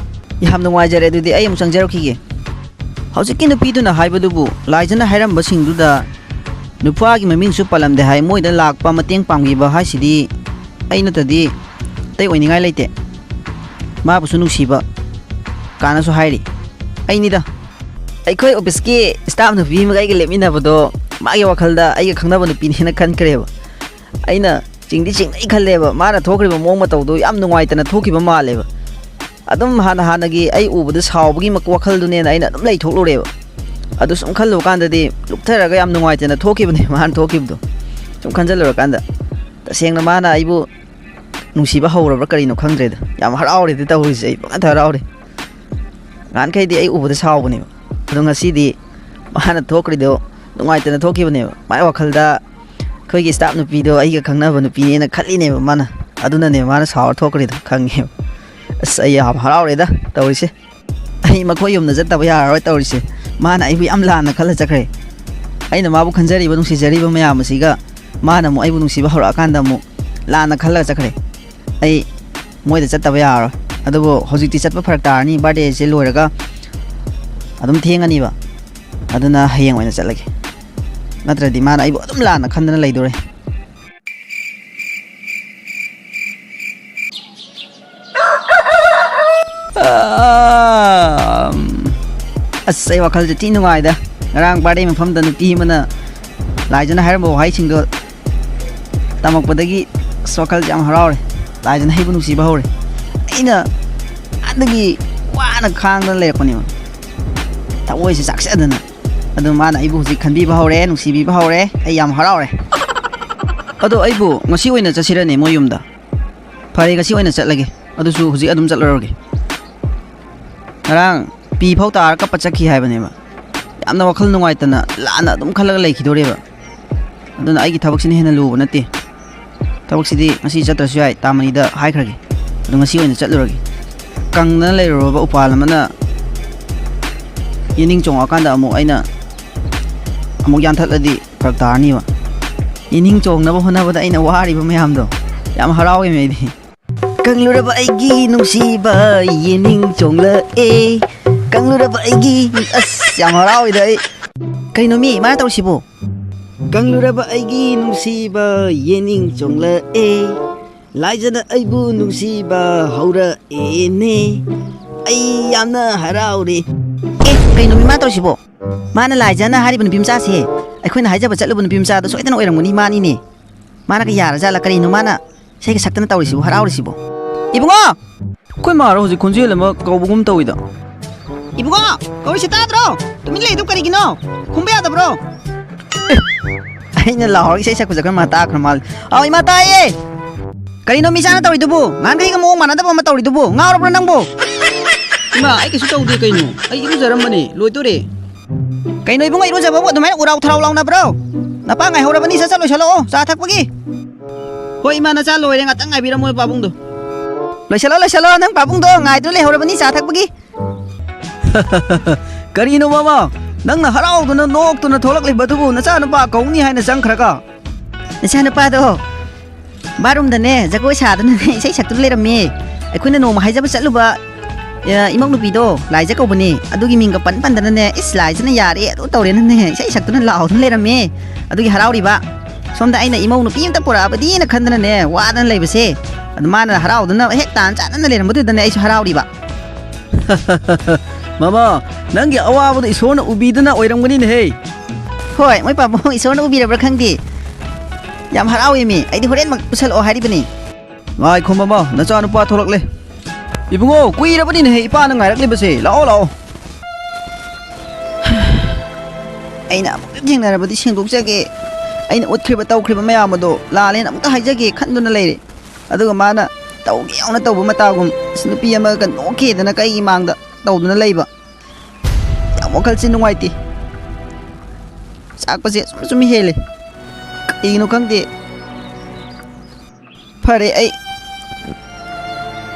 ꯌꯥꯝ ꯅꯨꯡꯉꯥꯏꯖꯔꯦ, ꯑꯗꯨꯗꯤ ꯑꯩ ꯑꯃꯨꯛ ꯆꯪꯖꯔꯛꯈꯤꯒꯦ꯫ ꯍꯧꯖꯤꯛꯀꯤ ꯅꯨꯄꯤꯗꯨꯅ ꯍꯥꯏꯕꯗꯨꯕꯨ ꯂꯥꯏꯖꯅ ꯍꯥꯏꯔꯝꯕꯁꯤꯡꯗꯨꯗ ꯅꯨꯄꯥꯒꯤ ꯃꯃꯤꯡꯁꯨ ꯄꯜꯂꯝꯗꯦ ꯍꯥꯏ꯫ ꯃꯣꯏꯗ ꯂꯥꯛꯄ ꯃꯇꯦꯡ ꯄꯥꯡꯕꯤꯕ ꯍꯥꯏꯁꯤꯗꯤ ꯑꯩ ꯅꯠꯇꯗꯤ ꯑꯇꯩ ꯑꯣꯏꯅꯤꯡꯉꯥꯏ ꯂꯩꯇꯦ꯫ ꯃꯥꯕꯨꯁꯨ ꯅꯨꯡꯁꯤꯕ ꯀꯥꯟꯅꯁꯨ ꯍꯥꯏꯔꯤ꯫ ꯑꯩꯅꯤꯗ꯫ ꯑꯩꯈꯣꯏ ꯑꯣꯐꯤꯁꯀꯤ ꯁ꯭ꯇꯥꯐ ꯅꯨꯄꯤ ꯑꯃꯒ ꯑꯩꯒ ꯂꯦꯞꯃꯤꯟꯅꯕꯗꯣ ꯃꯥꯒꯤ ꯋꯥꯈꯜꯗ ꯑꯩꯒ ꯈꯪꯅꯕ ꯅꯨꯄꯤꯅꯦꯅ ꯈꯟꯈ꯭ꯔꯦꯕ꯫ ꯑꯩꯅ ꯆꯤꯡꯗꯤ ꯆꯤꯡꯅꯩ ꯈꯜꯂꯦꯕ꯫ ꯃꯥꯅ ꯊꯣꯛꯈ꯭ꯔꯤꯕ ꯃꯑꯣꯡ ꯃꯇꯧꯗꯣ ꯌꯥꯝ ꯅꯨꯡꯉꯥꯏꯇꯅ ꯊꯣꯛꯈꯤꯕ ꯃꯥꯜꯂꯦꯕ꯫ ꯑꯗꯨꯝ ꯍꯥꯟꯅ ꯍꯥꯟꯅꯒꯤ ꯑꯩ ꯎꯕꯗ ꯁꯥꯎꯕꯒꯤ ꯃꯛ-, ꯋꯥꯈꯜꯗꯨꯅꯦꯅ ꯑꯩꯅ ꯑꯗꯨꯝ ꯂꯩꯊꯣꯛꯂꯨꯔꯦꯕ꯫ ꯑꯗꯨ ꯁꯨꯝ ꯈꯜꯂꯨꯕ ꯀꯥꯟꯗꯗꯤ ꯂꯨꯞꯊꯔꯒ ꯌꯥꯝ ꯅꯨꯡꯉꯥꯏꯇꯅ ꯊꯣꯛꯈꯤꯕꯅꯦ ꯃꯥꯅ ꯊꯣꯛꯈꯤꯕꯗꯣ꯫ ꯁꯨꯝ ꯈꯟꯖꯜꯂꯨꯔꯀꯥꯟꯗ ꯇꯁꯦꯡꯅ ꯃꯥꯅ ꯑꯩꯕꯨ ꯅꯨꯡꯁꯤꯕ ꯍꯧꯔꯕ꯭ꯔꯥ ꯀꯔꯤꯅꯣ ꯈꯪꯗ꯭ꯔꯦꯗ꯫ ꯌꯥꯝ ꯍꯔꯥꯎꯔꯦꯗ ꯇꯧꯔꯤꯁꯦ, ꯑꯩ ꯄꯪꯍꯥꯏꯗ ꯍꯔꯥꯎꯔꯦ꯫ ꯅꯍꯥꯟꯈꯩꯗꯤ ꯑꯩ ꯎꯕꯗ ꯁꯥꯎꯕꯅꯦꯕ, ꯑꯗꯣ ꯉꯁꯤꯗꯤ ꯃꯥꯅ ꯊꯣꯛꯈ꯭ꯔꯤꯗꯣ ꯅꯨꯡꯉꯥꯏꯇꯅ ꯊꯣꯛꯈꯤꯕꯅꯦꯕ꯫ ꯃꯥꯏ ꯋꯥꯈꯜꯗ ꯑꯩꯈꯣꯏꯒꯤ staff ꯅꯨꯄꯤꯗꯣ ꯑꯩꯒ ꯈꯪꯅꯕ ꯅꯨꯄꯤꯅꯦꯅ ꯈꯜꯂꯤꯅꯦꯕ ꯃꯥꯅ꯫ ꯑꯗꯨꯅꯅꯦꯕ ꯃꯥꯅ ꯁꯥꯎꯔ ꯊꯣꯛꯈ꯭ꯔꯤꯗꯣ ꯈꯪꯉꯦꯕ꯫ ꯑꯁ, ꯑꯩ ꯌꯥꯝ ꯍꯔꯥꯎꯔꯦꯗ ꯇꯧꯔꯤꯁꯦ꯫ ꯑꯩ ꯃꯈꯣꯏ ꯌꯨꯝꯗ ꯆꯠꯇꯕ ꯌꯥꯔꯔꯣꯏ ꯇꯧꯔꯤꯁꯦ꯫ ꯃꯥꯅ ꯑꯩꯕꯨ ꯌꯥꯝ ꯂꯥꯟꯅ ꯈꯜꯂ ꯆꯠꯈ꯭ꯔꯦ꯫ ꯑꯩꯅ ꯃꯥꯕꯨ ꯈꯟꯖꯔꯤꯕ, ꯅꯨꯡꯁꯤꯖꯔꯤꯕ ꯃꯌꯥꯝ ꯑꯁꯤꯒ ꯃꯥꯅ ꯑꯃꯨꯛ ꯑꯩꯕꯨ ꯅꯨꯡꯁꯤꯕ ꯍꯧꯔꯛꯑꯀꯥꯟꯗ ꯑꯃꯨꯛ ꯂꯥꯟꯅ ꯈꯜꯂꯒ ꯆꯠꯈ꯭ꯔꯦ꯫ ꯑꯩ ꯃꯣꯏꯗ ꯆꯠꯇꯕ ꯌꯥꯔꯔꯣꯏ꯫ ꯑꯗꯨꯕꯨ ꯍꯧꯖꯤꯛꯇꯤ ꯆꯠꯄ ꯐꯔꯛ ꯇꯥꯔꯅꯤ, birthdayꯁꯦ ꯂꯣꯏꯔꯒ ꯑꯗꯨꯝ ꯊꯦꯡꯉꯅꯤꯕ꯫ ꯑꯗꯨꯅ ꯍꯌꯦꯡ ꯑꯣꯏꯅ ꯆꯠꯂꯒꯦ, ꯅꯠꯇ꯭ꯔꯗꯤ ꯃꯥꯅ ꯑꯩꯕꯨ ꯑꯗꯨꯝ ꯂꯥꯟꯅ ꯈꯟꯗꯅ ꯂꯩꯗꯣꯔꯦ꯫ ꯑꯥ, ꯑꯁ, ꯑꯩ ꯋꯥꯈꯜꯁꯦ ꯊꯤ ꯅꯨꯡꯉꯥꯏꯗ꯫ ꯉꯔꯥꯡ birthday ꯃꯐꯝꯗ ꯅꯨꯄꯤ ꯑꯃꯅ ꯂꯥꯏꯖꯅ ꯍꯥꯏꯔꯝꯕ ꯋꯥꯍꯩꯁꯤꯡꯗꯣ ꯇꯝꯃꯛꯄꯗꯒꯤ ꯑꯁ, ꯋꯥꯈꯜꯁꯦ ꯌꯥꯝ ꯍꯔꯥꯎꯔꯦ꯫ ꯂꯥꯏꯖꯅ ꯑꯩꯕꯨ ꯅꯨꯡꯁꯤꯕ ꯍꯧꯔꯦ꯫ ꯑꯩꯅ ꯑꯗꯒꯤ ꯋꯥꯅ ꯈꯥꯡꯗꯅ ꯂꯩꯔꯛꯄꯅꯦꯕ, ꯊꯃꯣꯏꯁꯦ ꯆꯥꯛꯆꯗꯅ꯫ ꯑꯗꯨ ꯃꯥꯅ ꯑꯩꯕꯨ ꯍꯧꯖꯤꯛ ꯈꯟꯕꯤꯕ ꯍꯧꯔꯦ, ꯅꯨꯡꯁꯤꯕꯤꯕ ꯍꯧꯔꯦ꯫ ꯑꯩ ꯌꯥꯝ ꯍꯔꯥꯎꯔꯦ꯫ ꯑꯗꯣ ꯑꯩꯕꯨ ꯉꯁꯤ ꯑꯣꯏꯅ ꯆꯠꯁꯤꯔꯅꯦ ꯃꯣꯏ ꯌꯨꯝꯗ? ꯐꯔꯦ, ꯉꯁꯤ ꯑꯣꯏꯅ ꯆꯠꯂꯒꯦ꯫ ꯑꯗꯨꯁꯨ ꯍꯧꯖꯤꯛ ꯑꯗꯨꯝ ꯆꯠꯂꯨꯔꯒꯦ꯫ ꯉꯔꯥꯡ ꯄꯤ ꯐꯥꯎ ꯇꯥꯔ ꯀꯞꯄ ꯆꯠꯈꯤ ꯍꯥꯏꯕꯅꯦꯕ꯫ ꯌꯥꯝꯅ ꯋꯥꯈꯜ ꯅꯨꯡꯉꯥꯏꯇꯅ ꯂꯥꯟꯅ ꯑꯗꯨꯝ ꯈꯜꯂꯒ ꯂꯩꯈꯤꯗꯣꯔꯦꯕ꯫ ꯑꯗꯨꯅ ꯑꯩꯒꯤ ꯊꯕꯛꯁꯤꯅ ꯍꯦꯟꯅ ꯂꯨꯕ ꯅꯠꯇꯦ꯫ ꯊꯕꯛꯁꯤꯗꯤ ꯉꯁꯤ ꯆꯠꯇ꯭ꯔꯁꯨ ꯌꯥꯏ, ꯇꯥꯃꯅꯤꯗ ꯍꯥꯏꯈ꯭ꯔꯒꯦ꯫ ꯑꯗꯣ ꯉꯁꯤ ꯑꯣꯏꯅ ꯆꯠꯂꯨꯔꯒꯦ꯫ ꯀꯪꯗꯅ ꯂꯩꯔꯨꯔꯕ ꯎꯄꯥꯜ ꯑꯃꯅ ꯌꯦꯅꯤꯡ ꯆꯣꯡꯉꯛꯑꯀꯥꯟꯗ ꯑꯃꯨꯛ ꯑꯩꯅ ꯑꯃꯨꯛ ꯌꯥꯟꯊꯠꯂꯗꯤ ꯐꯔꯛ ꯇꯥꯔꯅꯤꯕ꯫ ꯌꯦꯅꯤꯡ ꯆꯣꯡꯅꯕ ꯍꯣꯠꯅꯕꯗ ꯑꯩꯅ ꯋꯥꯔꯤꯕ ꯃꯌꯥꯝꯗꯣ ꯌꯥꯝ ꯍꯔꯥꯎꯋꯦꯃꯦ ꯑꯩꯗꯤ꯫ ꯀꯪꯂꯨꯔꯕ ꯑꯩꯒꯤ ꯅꯨꯡꯁꯤꯕ ꯌꯦꯅꯤꯡ ꯆꯣꯡꯂꯛꯑꯦ꯫ ꯀꯪꯂꯨꯔꯕ ꯑꯩꯒꯤ, ꯑꯁ, ꯌꯥꯝ ꯍꯔꯥꯎꯋꯤꯗ ꯑꯩ꯫ ꯀꯩꯅꯣ ꯃꯤ ꯃꯥꯅ ꯇꯧꯔꯤꯁꯤꯕꯣ? ꯀꯪꯂꯨꯔꯕ ꯑꯩꯒꯤ ꯅꯨꯡꯁꯤꯕ ꯌꯦꯅꯤꯡ ꯆꯣꯡꯂꯛꯑꯦ꯫ ꯂꯥꯏꯖꯅ ꯑꯩꯕꯨ ꯅꯨꯡꯁꯤꯕ ꯍꯧꯔꯛꯑꯦꯅꯦ꯫ ꯑꯩ ꯌꯥꯝꯅ ꯍꯔꯥꯎꯔꯦ꯫ ꯑꯦ, ꯀꯩꯅꯣ ꯃꯤ ꯃꯥꯅ ꯇꯧꯔꯤꯁꯤꯕꯣ? ꯃꯥꯅ ꯂꯥꯏꯖꯅ ꯍꯥꯏꯔꯤꯕ ꯅꯨꯄꯤ ꯃꯆꯥꯁꯦ ꯑꯩꯈꯣꯏꯅ ꯍꯥꯏꯖꯕ ꯆꯠꯂꯨꯕ ꯅꯨꯄꯤ ꯃꯆꯥꯗꯣ ꯁꯣꯏꯗꯅ ꯑꯣꯏꯔꯝꯒꯅꯤ, ꯃꯥꯅꯤꯅꯦ꯫ ꯃꯥꯅ ꯀ ꯌꯥꯔꯖꯥꯠꯂ? ꯀꯔꯤꯅꯣ ꯃꯥꯅ ꯏꯁꯩꯒ ꯁꯛꯇꯅ ꯇꯧꯔꯤꯁꯤꯕꯨ, ꯍꯔꯥꯎꯔꯤꯁꯤꯕꯨ? ꯏꯕꯨꯡꯉꯣ! ꯑꯩꯈꯣꯏ ꯃꯥꯔꯣ ꯍꯧꯖꯤꯛ ꯈꯣꯟꯖꯦꯜ ꯑꯃ ꯀꯧꯕꯒꯨꯝ ꯇꯧꯋꯤꯗ꯫ ꯏꯕꯨꯡꯉꯣ! ꯀꯧꯔꯤꯁꯤ ꯇꯥꯗ꯭ꯔꯣ? ꯇꯨꯃꯤꯟ ꯂꯩꯗꯨ ꯀꯔꯤꯒꯤꯅꯣ? ꯈꯨꯝꯕ ꯌꯥꯗꯕ꯭ꯔꯣ? ꯑꯦ! ꯑꯩꯅ ꯂꯥꯎꯔꯒ ꯏꯁꯩ ꯁꯛꯄꯁꯦ ꯑꯩꯈꯣꯏ ꯃꯥ ꯇꯥꯈ꯭ꯔ ꯃꯥꯜꯂꯦ꯫ ꯑꯥꯎ, ꯏꯃꯥ ꯇꯥꯏꯌꯦ! ꯀꯔꯤꯅꯣ ꯃꯤꯆꯥꯅ ꯇꯧꯔꯤꯗꯨꯕꯨ? ꯅꯍꯥꯟꯈꯩꯒ ꯃꯑꯣꯡ ꯃꯥꯟꯅꯗꯕ ꯑꯃ ꯇꯧꯔꯤꯗꯨꯕꯨ? ꯉꯥꯎꯔꯕ꯭ꯔꯣ ꯅꯪꯕꯨ? ꯏꯃꯥ, ꯑꯩ ꯀꯩꯁꯨ ꯇꯧꯗꯦ ꯀꯩꯅꯣ꯫ ꯑꯩ ꯏꯔꯨꯖꯔꯝꯕꯅꯦ, ꯂꯣꯏꯗꯣꯔꯦ꯫ ꯀꯩꯅꯣ ꯏꯕꯨꯡꯉꯣ, ꯏꯔꯨꯖꯕꯕꯨ ꯑꯗꯨꯃꯥꯏꯅ ꯎꯔꯥꯎ ꯊꯔꯥꯎ ꯂꯥꯎꯅꯕ꯭ꯔꯣ? ꯅꯄꯥ ꯉꯥꯏꯍꯧꯔꯕꯅꯤ, ꯁꯠ ꯁꯠ ꯂꯣꯏꯁꯜꯂꯛꯑꯣ, ꯆꯥ ꯊꯛꯄꯒꯤ꯫ ꯍꯣꯏ ꯏꯃꯥ, ꯅꯆꯥ ꯂꯣꯏꯔꯦ, ꯉꯥꯛꯇꯪ ꯉꯥꯏꯕꯤꯔꯝꯃꯣ ꯄꯥꯕꯨꯡꯗꯣ꯫ ꯂꯣꯏꯁꯜꯂꯣ, ꯂꯣꯏꯁꯜꯂꯣ, ꯅꯪ ꯄꯥꯕꯨꯡꯗꯣ ꯉꯥꯏꯗꯨꯅ ꯂꯩꯍꯧꯔꯕꯅꯤ ꯆꯥ ꯊꯛꯄꯒꯤ꯫ ꯀꯔꯤꯅꯣ ꯃꯃꯥ, ꯅꯪꯅ ꯍꯔꯥꯎꯗꯨꯅ ꯅꯣꯛꯇꯨꯅ ꯊꯣꯛꯂꯛꯂꯤꯕꯗꯨꯕꯨ ꯅꯆꯥꯅꯨꯄꯥ ꯀꯧꯅꯤ ꯍꯥꯏꯅ ꯆꯪꯈ꯭ꯔꯒ? ꯅꯆꯥꯅꯨꯄꯥꯗꯣ ꯕꯥꯠꯔꯨꯝꯗꯅꯦ ꯖꯒꯣꯏ ꯁꯥꯗꯨꯅꯅꯦ ꯏꯁꯩ ꯁꯛꯇꯨꯅ ꯂꯩꯔꯝꯃꯦ꯫ ꯑꯩꯈꯣꯏꯅ ꯅꯣꯡꯃ ꯍꯥꯏꯖꯕ ꯆꯠꯂꯨꯕ, ꯑ, ꯏꯃꯧ ꯅꯨꯄꯤꯗꯣ ꯂꯥꯏꯖ ꯀꯧꯕꯅꯦ꯫ ꯑꯗꯨꯒꯤ ꯃꯤꯡꯒ ꯄꯟ ꯄꯟꯗꯅꯅꯦ, "ꯏꯁ, ꯂꯥꯏꯖꯅ ꯌꯥꯔꯦ" ꯑꯗꯨ ꯇꯧꯔꯦꯅꯅꯦ ꯏꯁꯩ ꯁꯛꯇꯨꯅ ꯂꯥꯎꯗꯨꯅ ꯂꯩꯔꯝꯃꯦ꯫ ꯑꯗꯨꯒꯤ ꯍꯔꯥꯎꯔꯤꯕ꯫ ꯁꯣꯝꯗ ꯑꯩꯅ ꯏꯃꯧ ꯅꯨꯄꯤ ꯑꯝꯇ ꯄꯨꯔꯛꯑꯕꯗꯤꯅ ꯈꯟꯗꯅꯅꯦ ꯋꯥꯗꯅ ꯂꯩꯕꯁꯦ, ꯑꯗꯨ ꯃꯥꯅ ꯍꯔꯥꯎꯗꯨꯅ ꯍꯦꯛ ꯇꯥꯟ ꯆꯥꯗꯅ ꯂꯩꯔꯝꯕꯗꯨꯗꯅꯦ ꯑꯩꯁꯨ ꯍꯔꯥꯎꯔꯤꯕ꯫ ꯃꯃꯥ, ꯅꯪꯒꯤ ꯑꯋꯥꯕꯗꯣ ꯏꯁꯣꯔꯅ ꯎꯕꯤꯗꯅ ꯑꯣꯏꯔꯝꯒꯅꯤꯅꯦꯍꯦ꯫ ꯍꯣꯏ, ꯃꯣꯏ ꯄꯥꯕꯨꯡ ꯏꯁꯣꯔꯅ ꯎꯕꯤꯔꯕ꯭ꯔꯥ ꯈꯪꯗꯦ꯫ ꯌꯥꯝ ꯍꯔꯥꯎꯋꯦꯃꯤ꯫ ꯑꯩꯗꯤ ꯍꯣꯔꯦꯟꯃꯛ ꯄꯨꯁꯜꯂꯛꯑꯣ ꯍꯥꯏꯔꯤꯕꯅꯤ꯫ ꯉꯥꯏꯈꯣ ꯃꯃꯥ, ꯅꯆꯥꯅꯨꯄꯥ ꯊꯣꯛꯂꯛꯂꯦ꯫ ꯏꯕꯨꯡꯉꯣ, ꯀꯨꯏꯔꯕꯅꯤꯅꯦꯍꯦ ꯏꯄꯥꯅ ꯉꯥꯏꯔꯛꯂꯤꯕꯁꯦ꯫ ꯂꯥꯛꯑꯣ, ꯂꯥꯛꯑꯣ꯫ ꯑꯩꯅ ꯑꯃꯨꯛꯇ ꯊꯦꯡꯅꯔꯕꯗꯤ ꯁꯦꯡꯗꯣꯛꯆꯒꯦ꯫ ꯑꯩꯅ ꯎꯠꯈ꯭ꯔꯤꯕ ꯇꯧꯈ꯭ꯔꯤꯕ ꯃꯌꯥꯝ ꯑꯗꯣ ꯂꯥꯜꯂꯦꯅ ꯑꯃꯨꯛꯇ ꯍꯥꯏꯖꯒꯦ ꯈꯟꯗꯨꯅ ꯂꯩꯔꯦ꯫ ꯑꯗꯨꯒ ꯃꯥꯅ ꯇꯧꯒꯦ ꯌꯥꯎꯅ ꯇꯧꯕ ꯃꯇꯥꯒꯨꯝ, ꯑꯁ, ꯅꯨꯄꯤ ꯑꯃꯒ ꯅꯣꯛꯈꯤꯗꯅ ꯀꯩꯒꯤ ꯃꯥꯡꯗ ꯇꯧꯗꯨꯅ ꯂꯩꯕ꯫ ꯌꯥꯝ ꯋꯥꯈꯜꯁꯦ ꯅꯨꯡꯉꯥꯏꯇꯦ꯫ ꯆꯥꯛꯄꯁꯦ ꯁꯨꯝ ꯁꯨꯝ ꯍꯦꯜꯂꯦ꯫ ꯀꯩꯒꯤꯅꯣ ꯈꯪꯗꯦ꯫ ꯐꯔꯦ, ꯑꯩ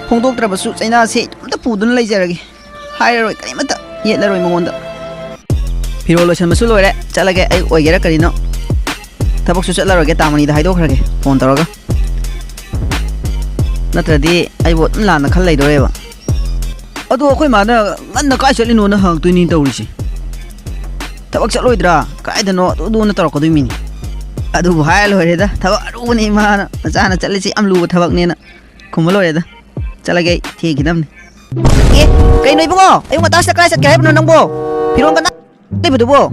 ꯐꯣꯡꯗꯣꯛꯇ꯭ꯔꯕꯁꯨ ꯆꯩꯅꯥꯁꯦ ꯏꯇꯣꯝꯇ ꯄꯨꯗꯨꯅ ꯂꯩꯖꯔꯒꯦ꯫ ꯍꯥꯏꯔꯔꯣꯏ, ꯀꯔꯤꯃꯠꯇ ꯌꯦꯠꯂꯔꯣꯏ ꯃꯉꯣꯟꯗ꯫ ꯐꯤꯔꯣꯜ ꯂꯣꯏꯁꯟꯕꯁꯨ ꯂꯣꯏꯔꯦ, ꯆꯠꯂꯒꯦ꯫ ꯑꯩ ꯑꯣꯏꯒꯦꯔꯥ ꯀꯔꯤꯅꯣ, ꯊꯕꯛꯁꯨ ꯆꯠꯂꯔꯣꯏꯒꯦ꯫ ꯇꯥꯃꯅꯤꯗ ꯍꯥꯏꯗꯣꯛꯈ꯭ꯔꯒꯦ ꯐꯣꯟ ꯇꯧꯔꯒ, ꯅꯠꯇ꯭ꯔꯗꯤ ꯑꯩꯕꯨ ꯑꯗꯨꯝ ꯂꯥꯟꯅ ꯈꯜ ꯂꯩꯗꯣꯔꯦꯕ꯫ ꯑꯗꯣ ꯑꯩꯈꯣꯏ ꯃꯥꯅ ꯉꯟꯅ ꯀꯥꯏ ꯆꯠꯂꯤꯅꯣꯅ ꯍꯪꯉꯛꯇꯣꯏꯅꯤ ꯇꯧꯔꯤꯁꯦ꯫ ꯊꯕꯛ ꯆꯠꯂꯣꯏꯗ꯭ꯔꯥ? ꯀꯥꯏꯗꯅꯣ ꯑꯗꯨꯗꯨꯅ ꯇꯧꯔꯛꯀꯗꯣꯏ ꯃꯤꯅꯤ꯫ ꯑꯗꯨꯕꯨ ꯍꯥꯏꯔ ꯂꯣꯏꯔꯦꯗ, ꯊꯕꯛ ꯑꯔꯨꯕꯅꯤ ꯏꯃꯥꯅ ꯃꯆꯥꯅ ꯆꯠꯂꯤꯁꯤ ꯌꯥꯝ ꯂꯨꯕ ꯊꯕꯛꯅꯦꯅ ꯈꯨꯝꯕ ꯂꯣꯏꯔꯦꯗ꯫ ꯆꯠꯂꯒꯦ ꯑꯩ, ꯊꯦꯡꯈꯤꯗꯕꯅꯤ꯫ ꯑꯦ, ꯀꯩꯅꯣ ꯏꯕꯨꯡꯉꯣ, ꯑꯌꯨꯛ ꯉꯟꯇꯥꯁꯤꯗ ꯀꯥꯏ ꯆꯠꯀꯦ ꯍꯥꯏꯕꯅꯣ ꯅꯪꯕꯣ? ꯐꯤꯔꯣꯟꯒ ꯅꯥꯟ ꯂꯩꯕꯗꯨꯕꯣ?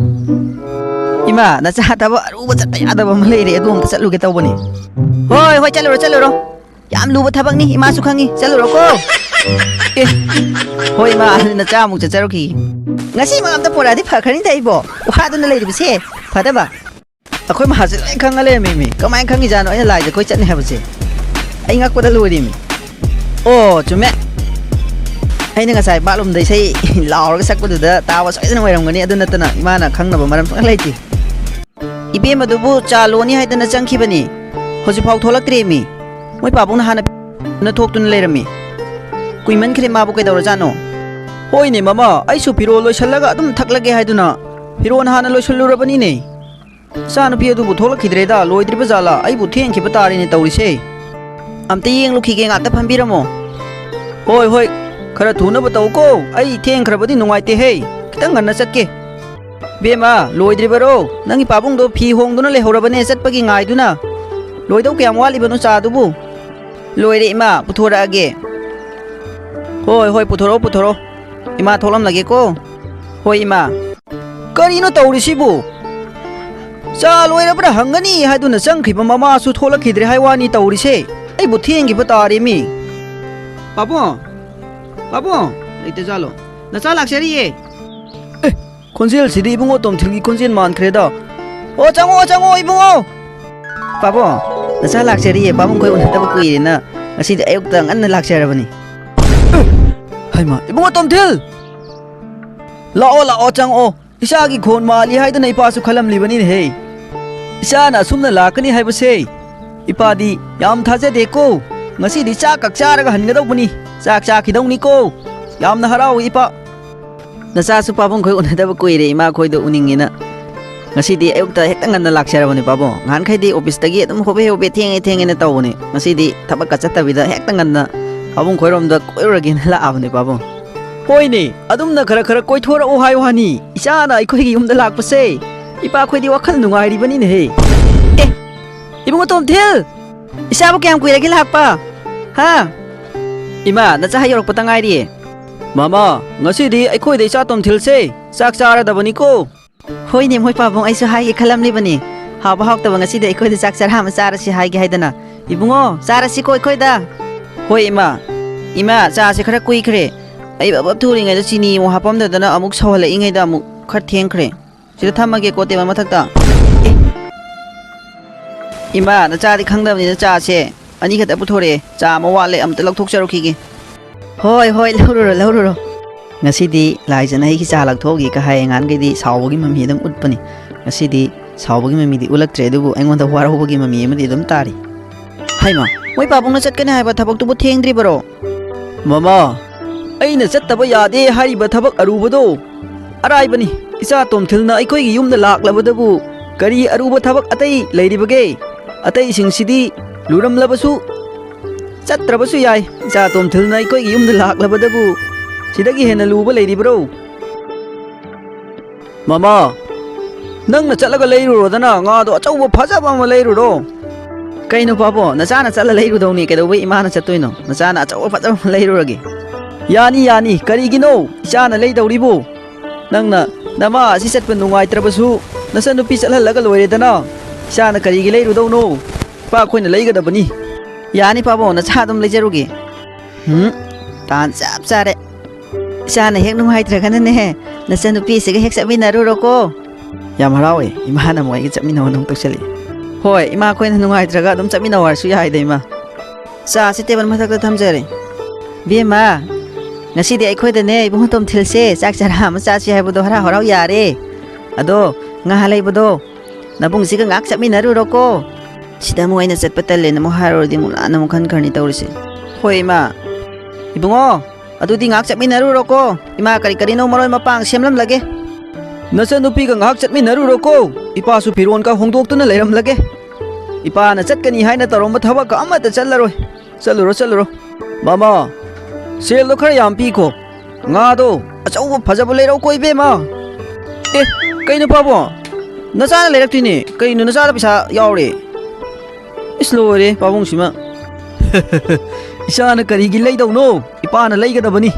ꯏꯃꯥ, ꯅꯆꯥ ꯊꯕꯛ ꯑꯔꯨꯕ ꯆꯠꯇ ꯌꯥꯗꯕ ꯑꯃ ꯂꯩꯔꯦ, ꯑꯗꯨ ꯑꯝꯇ ꯆꯠꯂꯨꯒꯦ ꯇꯧꯕꯅꯤ꯫ ꯍꯣꯏ, ꯍꯣꯏ, ꯆꯠꯂꯨꯔꯣ, ꯆꯠꯂꯨꯔꯣ꯫ ꯌꯥꯝ ꯂꯨꯕ ꯊꯕꯛꯅꯤ, ꯏꯃꯥꯁꯨ ꯈꯪꯉꯤ꯫ ꯆꯠꯂꯨꯔꯣꯀꯣ꯫ ꯑꯦ, ꯍꯣꯏ, ꯏꯃꯥ, ꯑꯗꯨ ꯅꯆꯥ ꯑꯃꯨꯛ ꯆꯠꯆꯔꯨꯈꯤꯒꯦ꯫ ꯉꯁꯤꯃꯛ ꯑꯝꯇ ꯄꯣꯔꯛꯑꯗꯤ ꯐꯈ꯭ꯔꯅꯤꯗ ꯑꯩꯕꯣ꯫ ꯋꯥꯗꯨꯅ ꯂꯩꯔꯤꯕꯁꯦ ꯐꯗꯕ꯫ ꯑꯩꯈꯣꯏ ꯃꯥꯁꯦ ꯂꯣꯏ ꯈꯪꯉ ꯂꯩꯔꯝꯃꯦꯃꯤ꯫ ꯀꯃꯥꯏꯅ ꯈꯪꯉꯤꯖꯥꯠꯅꯣ ꯑꯩꯅ ꯂꯥꯏꯗ ꯀꯣꯏ ꯆꯠꯅꯤ ꯍꯥꯏꯕꯁꯦ? ꯑꯩ ꯉꯛꯄꯗ ꯂꯣꯏꯔꯦꯃꯤ꯫ ꯑꯣ, ꯆꯨꯝꯃꯦ꯫ ꯑꯩꯅ ꯉꯁꯥꯏ ꯕꯥꯠꯔꯨꯝꯗ ꯏꯁꯩ ꯂꯥꯎꯔꯒ ꯁꯛꯄꯗꯨꯗ ꯇꯥꯕ ꯁꯣꯏꯗꯅ ꯑꯣꯏꯔꯝꯒꯅꯤ, ꯑꯗꯨ ꯅꯠꯇꯅ ꯏꯃꯥꯅ ꯈꯪꯅꯕ ꯃꯔꯝ ꯁꯨꯡꯂꯩ ꯂꯩꯇꯦ꯫ ꯏꯕꯦꯝ ꯑꯗꯨꯕꯨ ꯆꯥ ꯂꯣꯟꯅꯤ ꯍꯥꯏꯗꯅ ꯆꯪꯈꯤꯕꯅꯤ, ꯍꯧꯖꯤꯛꯐꯥꯎ ꯊꯣꯛꯂꯛꯇ꯭ꯔꯦꯃꯤ꯫ ꯃꯣꯏ ꯄꯥꯕꯨꯡꯅ ꯍꯥꯟꯅ ꯊꯣꯛꯇꯨꯅ ꯂꯩꯔꯝꯃꯤ꯫ ꯀꯨꯏꯃꯟꯈ꯭ꯔꯦ ꯃꯥꯕꯨ ꯀꯩꯗꯧꯔꯖꯥꯠꯅꯣ? ꯍꯣꯏꯅꯦ ꯃꯃꯥ, ꯑꯩꯁꯨ ꯐꯤꯔꯣꯜ ꯂꯣꯏꯁꯜꯂꯒ ꯑꯗꯨꯝ ꯊꯛꯂꯒꯦ ꯍꯥꯏꯗꯨꯅ ꯐꯤꯔꯣꯜ ꯍꯥꯟꯅ ꯂꯣꯏꯁꯜꯂꯨꯔꯕꯅꯤꯅꯦ꯫ ꯏꯆꯥꯅꯨꯄꯤ ꯑꯗꯨꯕꯨ ꯊꯣꯛꯂꯛꯈꯤꯗ꯭ꯔꯦꯗ, ꯂꯣꯏꯗ꯭ꯔꯤꯕ ꯖꯥꯠꯂꯥ? ꯑꯩꯕꯨ ꯊꯦꯡꯈꯤꯕ ꯇꯥꯔꯦꯅꯦ ꯇꯧꯔꯤꯁꯦ꯫ ꯑꯝꯇ ꯌꯦꯡꯂꯨꯈꯤꯒꯦ, ꯉꯥꯛꯇ ꯐꯝꯕꯤꯔꯝꯃꯣ꯫ ꯍꯣꯏ, ꯍꯣꯏ, ꯈꯔ ꯊꯨꯅꯕ ꯇꯧꯀꯣ, ꯑꯩ ꯊꯦꯡꯈ꯭ꯔꯕꯗꯤ ꯅꯨꯡꯉꯥꯏꯇꯦꯍꯦ, ꯈꯤꯇꯪ ꯉꯟꯅ ꯆꯠꯀꯦ꯫ ꯕꯦꯝꯃ, ꯂꯣꯏꯗ꯭ꯔꯤꯕꯔꯣ? ꯅꯪꯒꯤ ꯄꯥꯕꯨꯡꯗꯣ ꯐꯤ ꯍꯣꯡꯗꯨꯅ ꯂꯩꯍꯧꯔꯕꯅꯦ ꯆꯠꯄꯒꯤ ꯉꯥꯏꯗꯨꯅ꯫ ꯂꯣꯏꯗꯧ ꯀꯌꯥꯝ ꯋꯥꯠꯂꯤꯕꯅꯣ ꯆꯥꯗꯨꯕꯨ? ꯂꯣꯏꯔꯦ ꯏꯃꯥ, ꯄꯨꯊꯣꯔꯛꯑꯒꯦ꯫ ꯍꯣꯏ, ꯍꯣꯏ, ꯄꯨꯊꯣꯔꯛꯑꯣ, ꯄꯨꯊꯣꯔꯛꯑꯣ꯫ ꯏꯃꯥ, ꯊꯣꯛꯂꯝꯂꯒꯦꯀꯣ꯫ ꯍꯣꯏ ꯏꯃꯥ꯫ ꯀꯔꯤꯅꯣ ꯇꯧꯔꯤꯁꯤꯕꯨ? ꯆꯥ ꯂꯣꯏꯔꯕ꯭ꯔꯥ ꯍꯪꯒꯅꯤ ꯍꯥꯏꯗꯨꯅ ꯆꯪꯈ꯭ꯔꯤꯕ ꯃꯃꯥꯁꯨ ꯊꯣꯛꯂꯛꯈꯤꯗ꯭ꯔꯦ ꯍꯥꯏ ꯋꯥꯅꯤ ꯇꯧꯔꯤꯁꯦ꯫ ꯑꯩꯕꯨ ꯊꯦꯡꯈꯤꯕ ꯇꯥꯔꯦꯃꯤ꯫ ꯄꯥꯕꯨꯡ! ꯄꯥꯕꯨꯡ! ꯂꯩꯇꯖꯥꯠꯂꯣ? ꯅꯆꯥ ꯂꯥꯛꯆꯔꯤꯌꯦ꯫ ꯑꯦ, ꯈꯣꯟꯖꯦꯜꯁꯤꯗꯤ ꯏꯕꯨꯡꯉꯣ ꯇꯣꯝꯊꯤꯜꯒꯤ ꯈꯣꯟꯖꯦꯜ ꯃꯥꯟꯈ꯭ꯔꯦꯗ꯫ ꯑꯣ, ꯆꯪꯉꯛꯑꯣ, ꯆꯪꯉꯛꯑꯣ, ꯏꯕꯨꯡꯉꯣ꯫ ꯄꯥꯕꯨꯡ, ꯅꯆꯥ ꯂꯥꯛꯆꯔꯤꯌꯦ꯫ ꯄꯥꯕꯨꯡ ꯈꯣꯏ ꯎꯅꯗꯕ ꯀꯨꯏꯔꯦꯅ ꯉꯁꯤꯗꯤ ꯑꯌꯨꯛꯇ ꯉꯟꯅ ꯂꯥꯛꯆꯔꯕꯅꯤ꯫ ꯑꯦ, ꯍꯩꯃꯥ, ꯏꯕꯨꯡꯉꯣ ꯇꯣꯝꯊꯤꯜ! ꯂꯥꯛꯑꯣ, ꯂꯥꯛꯑꯣ, ꯆꯪꯉꯛꯑꯣ꯫ ꯏꯆꯥꯒꯤ ꯈꯣꯟ ꯃꯥꯜꯂꯤ ꯍꯥꯏꯗꯅ ꯏꯄꯥꯁꯨ ꯈꯜꯂꯝꯂꯤꯕꯅꯤꯅꯦꯍꯦ꯫ ꯏꯆꯥꯅ ꯑꯁꯨꯝꯅ ꯂꯥꯛꯀꯅꯤ ꯍꯥꯏꯕꯁꯦ ꯏꯄꯥꯗꯤ ꯌꯥꯝ ꯊꯥꯖꯗꯦꯀꯣ꯫ ꯉꯁꯤꯗꯤ ꯆꯥꯛ ꯀꯛ ꯆꯥꯔꯒ ꯍꯟꯒꯗꯧꯕꯅꯤ꯫ ꯆꯥꯛ ꯆꯥꯈꯤꯗꯧꯅꯤꯀꯣ꯫ ꯌꯥꯝꯅ ꯍꯔꯥꯎꯏ ꯏꯄꯥ꯫ ꯅꯆꯥꯁꯨ ꯄꯥꯕꯨꯡ ꯈꯣꯏ ꯎꯅꯗꯕ ꯀꯨꯏꯔꯦ, ꯏꯃꯥ ꯈꯣꯏꯗꯣ ꯎꯅꯤꯡꯉꯦꯅ꯫ ꯉꯁꯤꯗꯤ ꯑꯌꯨꯛꯇ ꯍꯦꯛꯇ ꯉꯟꯅ ꯂꯥꯛꯆꯔꯕꯅꯤ ꯄꯥꯕꯨꯡ꯫ ꯅꯍꯥꯟꯈꯩꯗꯤ ꯑꯣꯐꯤꯁꯇꯒꯤ ꯑꯗꯨꯝ ꯍꯣꯕꯦ ꯍꯣꯕꯦ ꯊꯦꯡꯉꯦ ꯊꯦꯡꯉꯦꯅ ꯇꯧꯕꯅꯤ꯫ ꯉꯁꯤꯗꯤ ꯊꯕꯛꯀ ꯆꯠꯇꯕꯤꯗ ꯍꯦꯛꯇ ꯉꯟꯅ ꯄꯥꯕꯨꯡ ꯈꯣꯏꯔꯣꯝꯗ ꯀꯣꯏꯔꯨꯔꯒꯦꯅ ꯂꯥꯛꯑꯕꯅꯤ ꯄꯥꯕꯨꯡ꯫ ꯍꯣꯏꯅꯦ, ꯑꯗꯨꯝꯅ ꯈꯔ ꯈꯔ ꯀꯣꯏꯊꯣꯔꯛꯑꯣ ꯍꯥꯏꯌꯨ ꯍꯥꯏꯅꯤ꯫ ꯏꯆꯥꯅ ꯑꯩꯈꯣꯏꯒꯤ ꯌꯨꯝꯗ ꯂꯥꯛꯄꯁꯦ ꯏꯄꯥꯈꯣꯏꯗꯤ ꯋꯥꯈꯜ ꯅꯨꯡꯉꯥꯏꯔꯤꯕꯅꯤꯅꯦꯍꯦ꯫ ꯑꯦ, ꯏꯕꯨꯡꯉꯣ ꯇꯣꯝꯊꯤꯜ! ꯏꯆꯥꯕꯨ ꯀꯌꯥꯝ ꯀꯨꯏꯔꯒꯦ ꯂꯥꯛꯄ? ꯍꯥ? ꯏꯃꯥ, ꯅꯆꯥ ꯍꯦꯛ ꯌꯧꯔꯛꯄꯇ ꯉꯥꯏꯔꯤꯌꯦ꯫ ꯃꯃꯥ, ꯉꯁꯤꯗꯤ ꯑꯩꯈꯣꯏꯗ ꯏꯆꯥ ꯇꯣꯝꯊꯤꯜꯁꯦ ꯆꯥꯛ ꯆꯥꯔꯗꯕꯅꯤꯀꯣ꯫ ꯍꯣꯏꯅꯦ, ꯃꯣꯏ ꯄꯥꯕꯨꯡ, ꯑꯩꯁꯨ ꯍꯥꯏꯒꯦ ꯈꯜꯂꯝꯂꯤꯕꯅꯤ꯫ ꯍꯥꯎꯕ ꯍꯥꯎꯇꯕ ꯉꯁꯤꯗꯤ ꯑꯩꯈꯣꯏꯗ ꯆꯥꯛ ꯆꯔꯥ ꯑꯃ ꯆꯥꯔꯁꯤ ꯍꯥꯏꯒꯦ ꯍꯥꯏꯗꯅ꯫ ꯏꯕꯨꯡꯉꯣ, ꯆꯥꯔꯁꯤꯀꯣ ꯑꯩꯈꯣꯏꯗ꯫ ꯍꯣꯏ ꯏꯃꯥ꯫ ꯏꯃꯥ, ꯆꯥꯁꯦ ꯈꯔ ꯀꯨꯏꯈ꯭ꯔꯦ꯫ ꯑꯩ ꯕꯕ ꯊꯨꯔꯤꯉꯩꯗ ꯆꯤꯅꯤ ꯑꯃꯨꯛ ꯍꯥꯞꯄꯝꯗꯗꯅ ꯑꯃꯨꯛ ꯁꯧꯍꯜꯂꯛꯏꯉꯩꯗ ꯑꯃꯨꯛ ꯈꯔ ꯊꯦꯡꯈ꯭ꯔꯦ꯫ ꯁꯤꯗ ꯊꯝꯃꯒꯦꯀꯣ, ꯇꯦꯕꯜ ꯃꯊꯛꯇ꯫ ꯑꯦ꯫ ꯏꯃꯥ, ꯅꯆꯥꯗꯤ ꯈꯪꯗꯕꯅꯤꯅ ꯆꯥꯁꯦ ꯑꯅꯤꯈꯛꯇ ꯄꯨꯊꯣꯔꯛꯑꯦ꯫ ꯆꯥ ꯑꯃ ꯋꯥꯠꯂꯦ, ꯑꯝꯇ ꯂꯧꯊꯣꯛꯆꯔꯨꯈꯤꯒꯦ꯫ ꯍꯣꯏ, ꯍꯣꯏ, ꯂꯧꯔꯨꯔꯣ, ꯂꯧꯔꯨꯔꯣ꯫ ꯉꯁꯤꯗꯤ ꯂꯥꯏꯖꯅ ꯑꯩꯒꯤ ꯆꯥ ꯂꯧꯊꯣꯛꯎꯒꯦ ꯀ ꯍꯥꯏ꯫ ꯉꯍꯥꯟꯈꯩꯗꯤ ꯁꯥꯎꯕꯒꯤ ꯃꯃꯤ ꯑꯗꯨꯝ ꯎꯠꯄꯅꯤ꯫ ꯉꯁꯤꯗꯤ ꯁꯥꯎꯕꯒꯤ ꯃꯃꯤꯗꯤ ꯎꯠꯂꯛꯇ꯭ꯔꯦ, ꯑꯗꯨꯕꯨ ꯑꯩꯉꯣꯟꯗ ꯋꯥꯔꯧꯕꯒꯤ ꯃꯃꯤ ꯑꯃꯗꯤ ꯑꯗꯨꯝ ꯇꯥꯔꯤ꯫ ꯍꯩꯃꯥ, ꯃꯣꯏ ꯄꯥꯕꯨꯡꯅ ꯆꯠꯀꯅꯤ ꯍꯥꯏꯕ ꯊꯕꯛꯇꯨꯕꯨ ꯊꯦꯡꯗ꯭ꯔꯤꯕꯔꯣ? ꯃꯃꯥ, ꯑꯩꯅ ꯆꯠꯇꯕ ꯌꯥꯗꯦ ꯍꯥꯏꯔꯤꯕ ꯊꯕꯛ ꯑꯔꯨꯕꯗꯣ ꯑꯔꯥꯏꯕꯅꯤ꯫ ꯏꯆꯥ ꯇꯣꯝꯊꯤꯜꯅ ꯑꯩꯈꯣꯏꯒꯤ ꯌꯨꯝꯗ ꯂꯥꯛꯂꯕꯗꯕꯨ ꯀꯔꯤ ꯑꯔꯨꯕ ꯊꯕꯛ ꯑꯇꯩ ꯂꯩꯔꯤꯕꯒꯦ? ꯑꯇꯩꯁꯤꯡꯁꯤꯗꯤ ꯂꯨꯔꯝꯂꯕꯁꯨ ꯆꯠꯇ꯭ꯔꯕꯁꯨ ꯌꯥꯏ꯫ ꯏꯆꯥ ꯇꯣꯝꯊꯤꯜꯅ ꯑꯩꯈꯣꯏꯒꯤ ꯌꯨꯝꯗ ꯂꯥꯛꯂꯕꯗꯕꯨ ꯁꯤꯗꯒꯤ ꯍꯦꯟꯅ ꯂꯨꯕ ꯂꯩꯔꯤꯕ꯭ꯔꯣ? ꯃꯃꯥ, ꯅꯪꯅ ꯆꯠꯂꯒ ꯂꯩꯔꯨꯔꯣꯗꯅ, ꯉꯥꯗꯣ ꯑꯆꯧꯕ ꯐꯖꯕ ꯑꯃ ꯂꯩꯔꯨꯔꯣ꯫ ꯀꯩꯅꯣ ꯄꯥꯕꯣ, ꯅꯆꯥꯅ ꯆꯠꯂ ꯂꯩꯔꯨꯗꯧꯅꯤ, ꯀꯩꯗꯧꯕꯩ ꯏꯃꯥꯅ ꯆꯠꯇꯣꯏꯅꯣ? ꯅꯆꯥꯅ ꯑꯆꯧꯕ ꯐꯖꯕ ꯑꯃ ꯂꯩꯔꯨꯔꯒꯦ꯫ ꯌꯥꯅꯤ, ꯌꯥꯅꯤ, ꯀꯔꯤꯒꯤꯅꯣ ꯏꯆꯥꯅ ꯂꯩꯗꯧꯔꯤꯕꯨ? ꯅꯪꯅ ꯅꯃꯥ ꯑꯁꯤ ꯆꯠꯄ ꯅꯨꯡꯉꯥꯏꯇ꯭ꯔꯕꯁꯨ ꯅꯆꯟꯅꯨꯄꯤ ꯆꯠꯍꯜꯂꯒ ꯂꯣꯏꯔꯦꯗꯅ꯫ ꯏꯆꯥꯅ ꯀꯔꯤꯒꯤ ꯂꯩꯔꯨꯗꯧꯅꯣ? ꯏꯄꯥ ꯑꯩꯈꯣꯏꯅ ꯂꯩꯒꯗꯕꯅꯤ꯫ ꯌꯥꯅꯤ ꯄꯥꯕꯣ, ꯅꯆꯥ ꯑꯗꯨꯝ ꯂꯩꯖꯔꯨꯒꯦ꯫ ꯍꯨꯝ, ꯇꯥꯟ ꯆꯞ ꯆꯥꯔꯦ꯫ ꯏꯆꯥꯅ ꯍꯦꯛ ꯅꯨꯡꯉꯥꯏꯇ꯭ꯔꯒꯅꯅꯦ, ꯅꯆꯟꯅꯨꯄꯤꯁꯤꯒ ꯍꯦꯛ ꯆꯠꯃꯤꯟꯅꯔꯨꯔꯣꯀꯣ꯫ ꯌꯥꯝ ꯍꯔꯥꯎꯋꯦ, ꯏꯃꯥꯅ ꯑꯃꯨꯛ ꯑꯩꯒ ꯆꯠꯃꯤꯟꯅꯧ ꯑꯃꯨꯛ ꯇꯧꯁꯜꯂꯛꯑꯦ꯫ ꯍꯣꯏ, ꯏꯃꯥ ꯑꯩꯈꯣꯏꯅ ꯅꯨꯡꯉꯥꯏꯇ꯭ꯔꯒ ꯑꯗꯨꯝ ꯆꯠꯃꯤꯟꯅꯧ ꯍꯥꯏꯔꯁꯨ ꯌꯥꯏꯗ, ꯏꯃꯥ꯫ ꯆꯥꯁꯦ ꯇꯦꯕꯜ ꯃꯊꯛꯇ ꯊꯝꯖꯔꯦ꯫ ꯕꯦꯝꯃ, ꯉꯁꯤꯗꯤ ꯑꯩꯈꯣꯏꯗꯅꯦ ꯏꯕꯨꯡꯉꯣ ꯇꯣꯝꯊꯤꯜꯁꯦ ꯆꯥꯛ ꯆꯔꯥ ꯑꯃ ꯆꯥꯁꯤ ꯍꯥꯏꯕꯗꯣ ꯍꯔꯥꯎ ꯍꯔꯥꯎ ꯌꯥꯔꯦ꯫ ꯑꯗꯣ ꯉꯥ ꯂꯩꯕꯗꯣ ꯅꯕꯨꯡꯁꯤꯒ ꯉꯥꯏꯍꯥꯛ ꯆꯠꯃꯤꯟꯅꯔꯨꯔꯣꯀꯣ꯫ ꯁꯤꯗ ꯑꯃꯨꯛ ꯑꯩꯅ ꯆꯠꯄ ꯇꯜꯂꯦꯅ ꯑꯃꯨꯛ ꯍꯥꯏꯔꯨꯔꯗꯤ ꯑꯃꯨꯛ ꯂꯥꯟꯅ ꯑꯃꯨꯛ ꯈꯟꯈ꯭ꯔꯅꯤ ꯇꯧꯔꯤꯁꯦ꯫ ꯍꯣꯏ ꯏꯃꯥ꯫ ꯏꯕꯨꯡꯉꯣ, ꯑꯗꯨꯗꯤ ꯉꯥꯏꯍꯥꯛ ꯆꯠꯃꯤꯟꯅꯔꯨꯔꯣꯀꯣ꯫ ꯏꯃꯥ ꯀꯔꯤ ꯀꯔꯤꯅꯣ ꯃꯔꯣꯏ ꯃꯄꯥꯡ ꯁꯦꯝꯂꯝꯂꯒꯦ꯫ ꯅꯆꯟꯅꯨꯄꯤꯒ ꯉꯥꯏꯍꯥꯛ ꯆꯠꯃꯤꯟꯅꯔꯨꯔꯣꯀꯣ꯫ ꯏꯄꯥꯁꯨ ꯐꯤꯔꯣꯟꯒ ꯍꯣꯡꯗꯣꯛꯇꯨꯅ ꯂꯩꯔꯝꯂꯒꯦ꯫ ꯏꯄꯥꯅ ꯆꯠꯀꯅꯤ ꯍꯥꯏꯅ ꯇꯧꯔꯝꯕ ꯊꯕꯛꯀ ꯑꯃꯠꯇ ꯆꯠꯂꯔꯣꯏ꯫ ꯆꯠꯂꯨꯔꯣ, ꯆꯠꯂꯨꯔꯣ꯫ ꯃꯃꯥ, ꯁꯦꯜꯗꯣ ꯈꯔ ꯌꯥꯝ ꯄꯤꯈꯣ꯫ ꯉꯥꯗꯣ ꯑꯆꯧꯕ ꯐꯖꯕ ꯂꯩꯔꯧꯀꯣ ꯏꯕꯦꯝꯃ꯫ ꯑꯦ, ꯀꯩꯅꯣ ꯄꯥꯕꯣ? ꯅꯆꯥꯅ ꯂꯩꯔꯛꯇꯣꯏꯅꯦ꯫ ꯀꯩꯅꯣ ꯅꯆꯥꯗ ꯄꯩꯁꯥ ꯌꯥꯎꯔꯦ? ꯏꯁ, ꯂꯣꯏꯔꯦ ꯄꯥꯕꯨꯡꯁꯤꯃ꯫ ꯏꯆꯥꯅ ꯀꯔꯤꯒꯤ ꯂꯩꯗꯧꯅꯣ? ꯏꯄꯥꯅ ꯂꯩꯒꯗꯕꯅꯤ꯫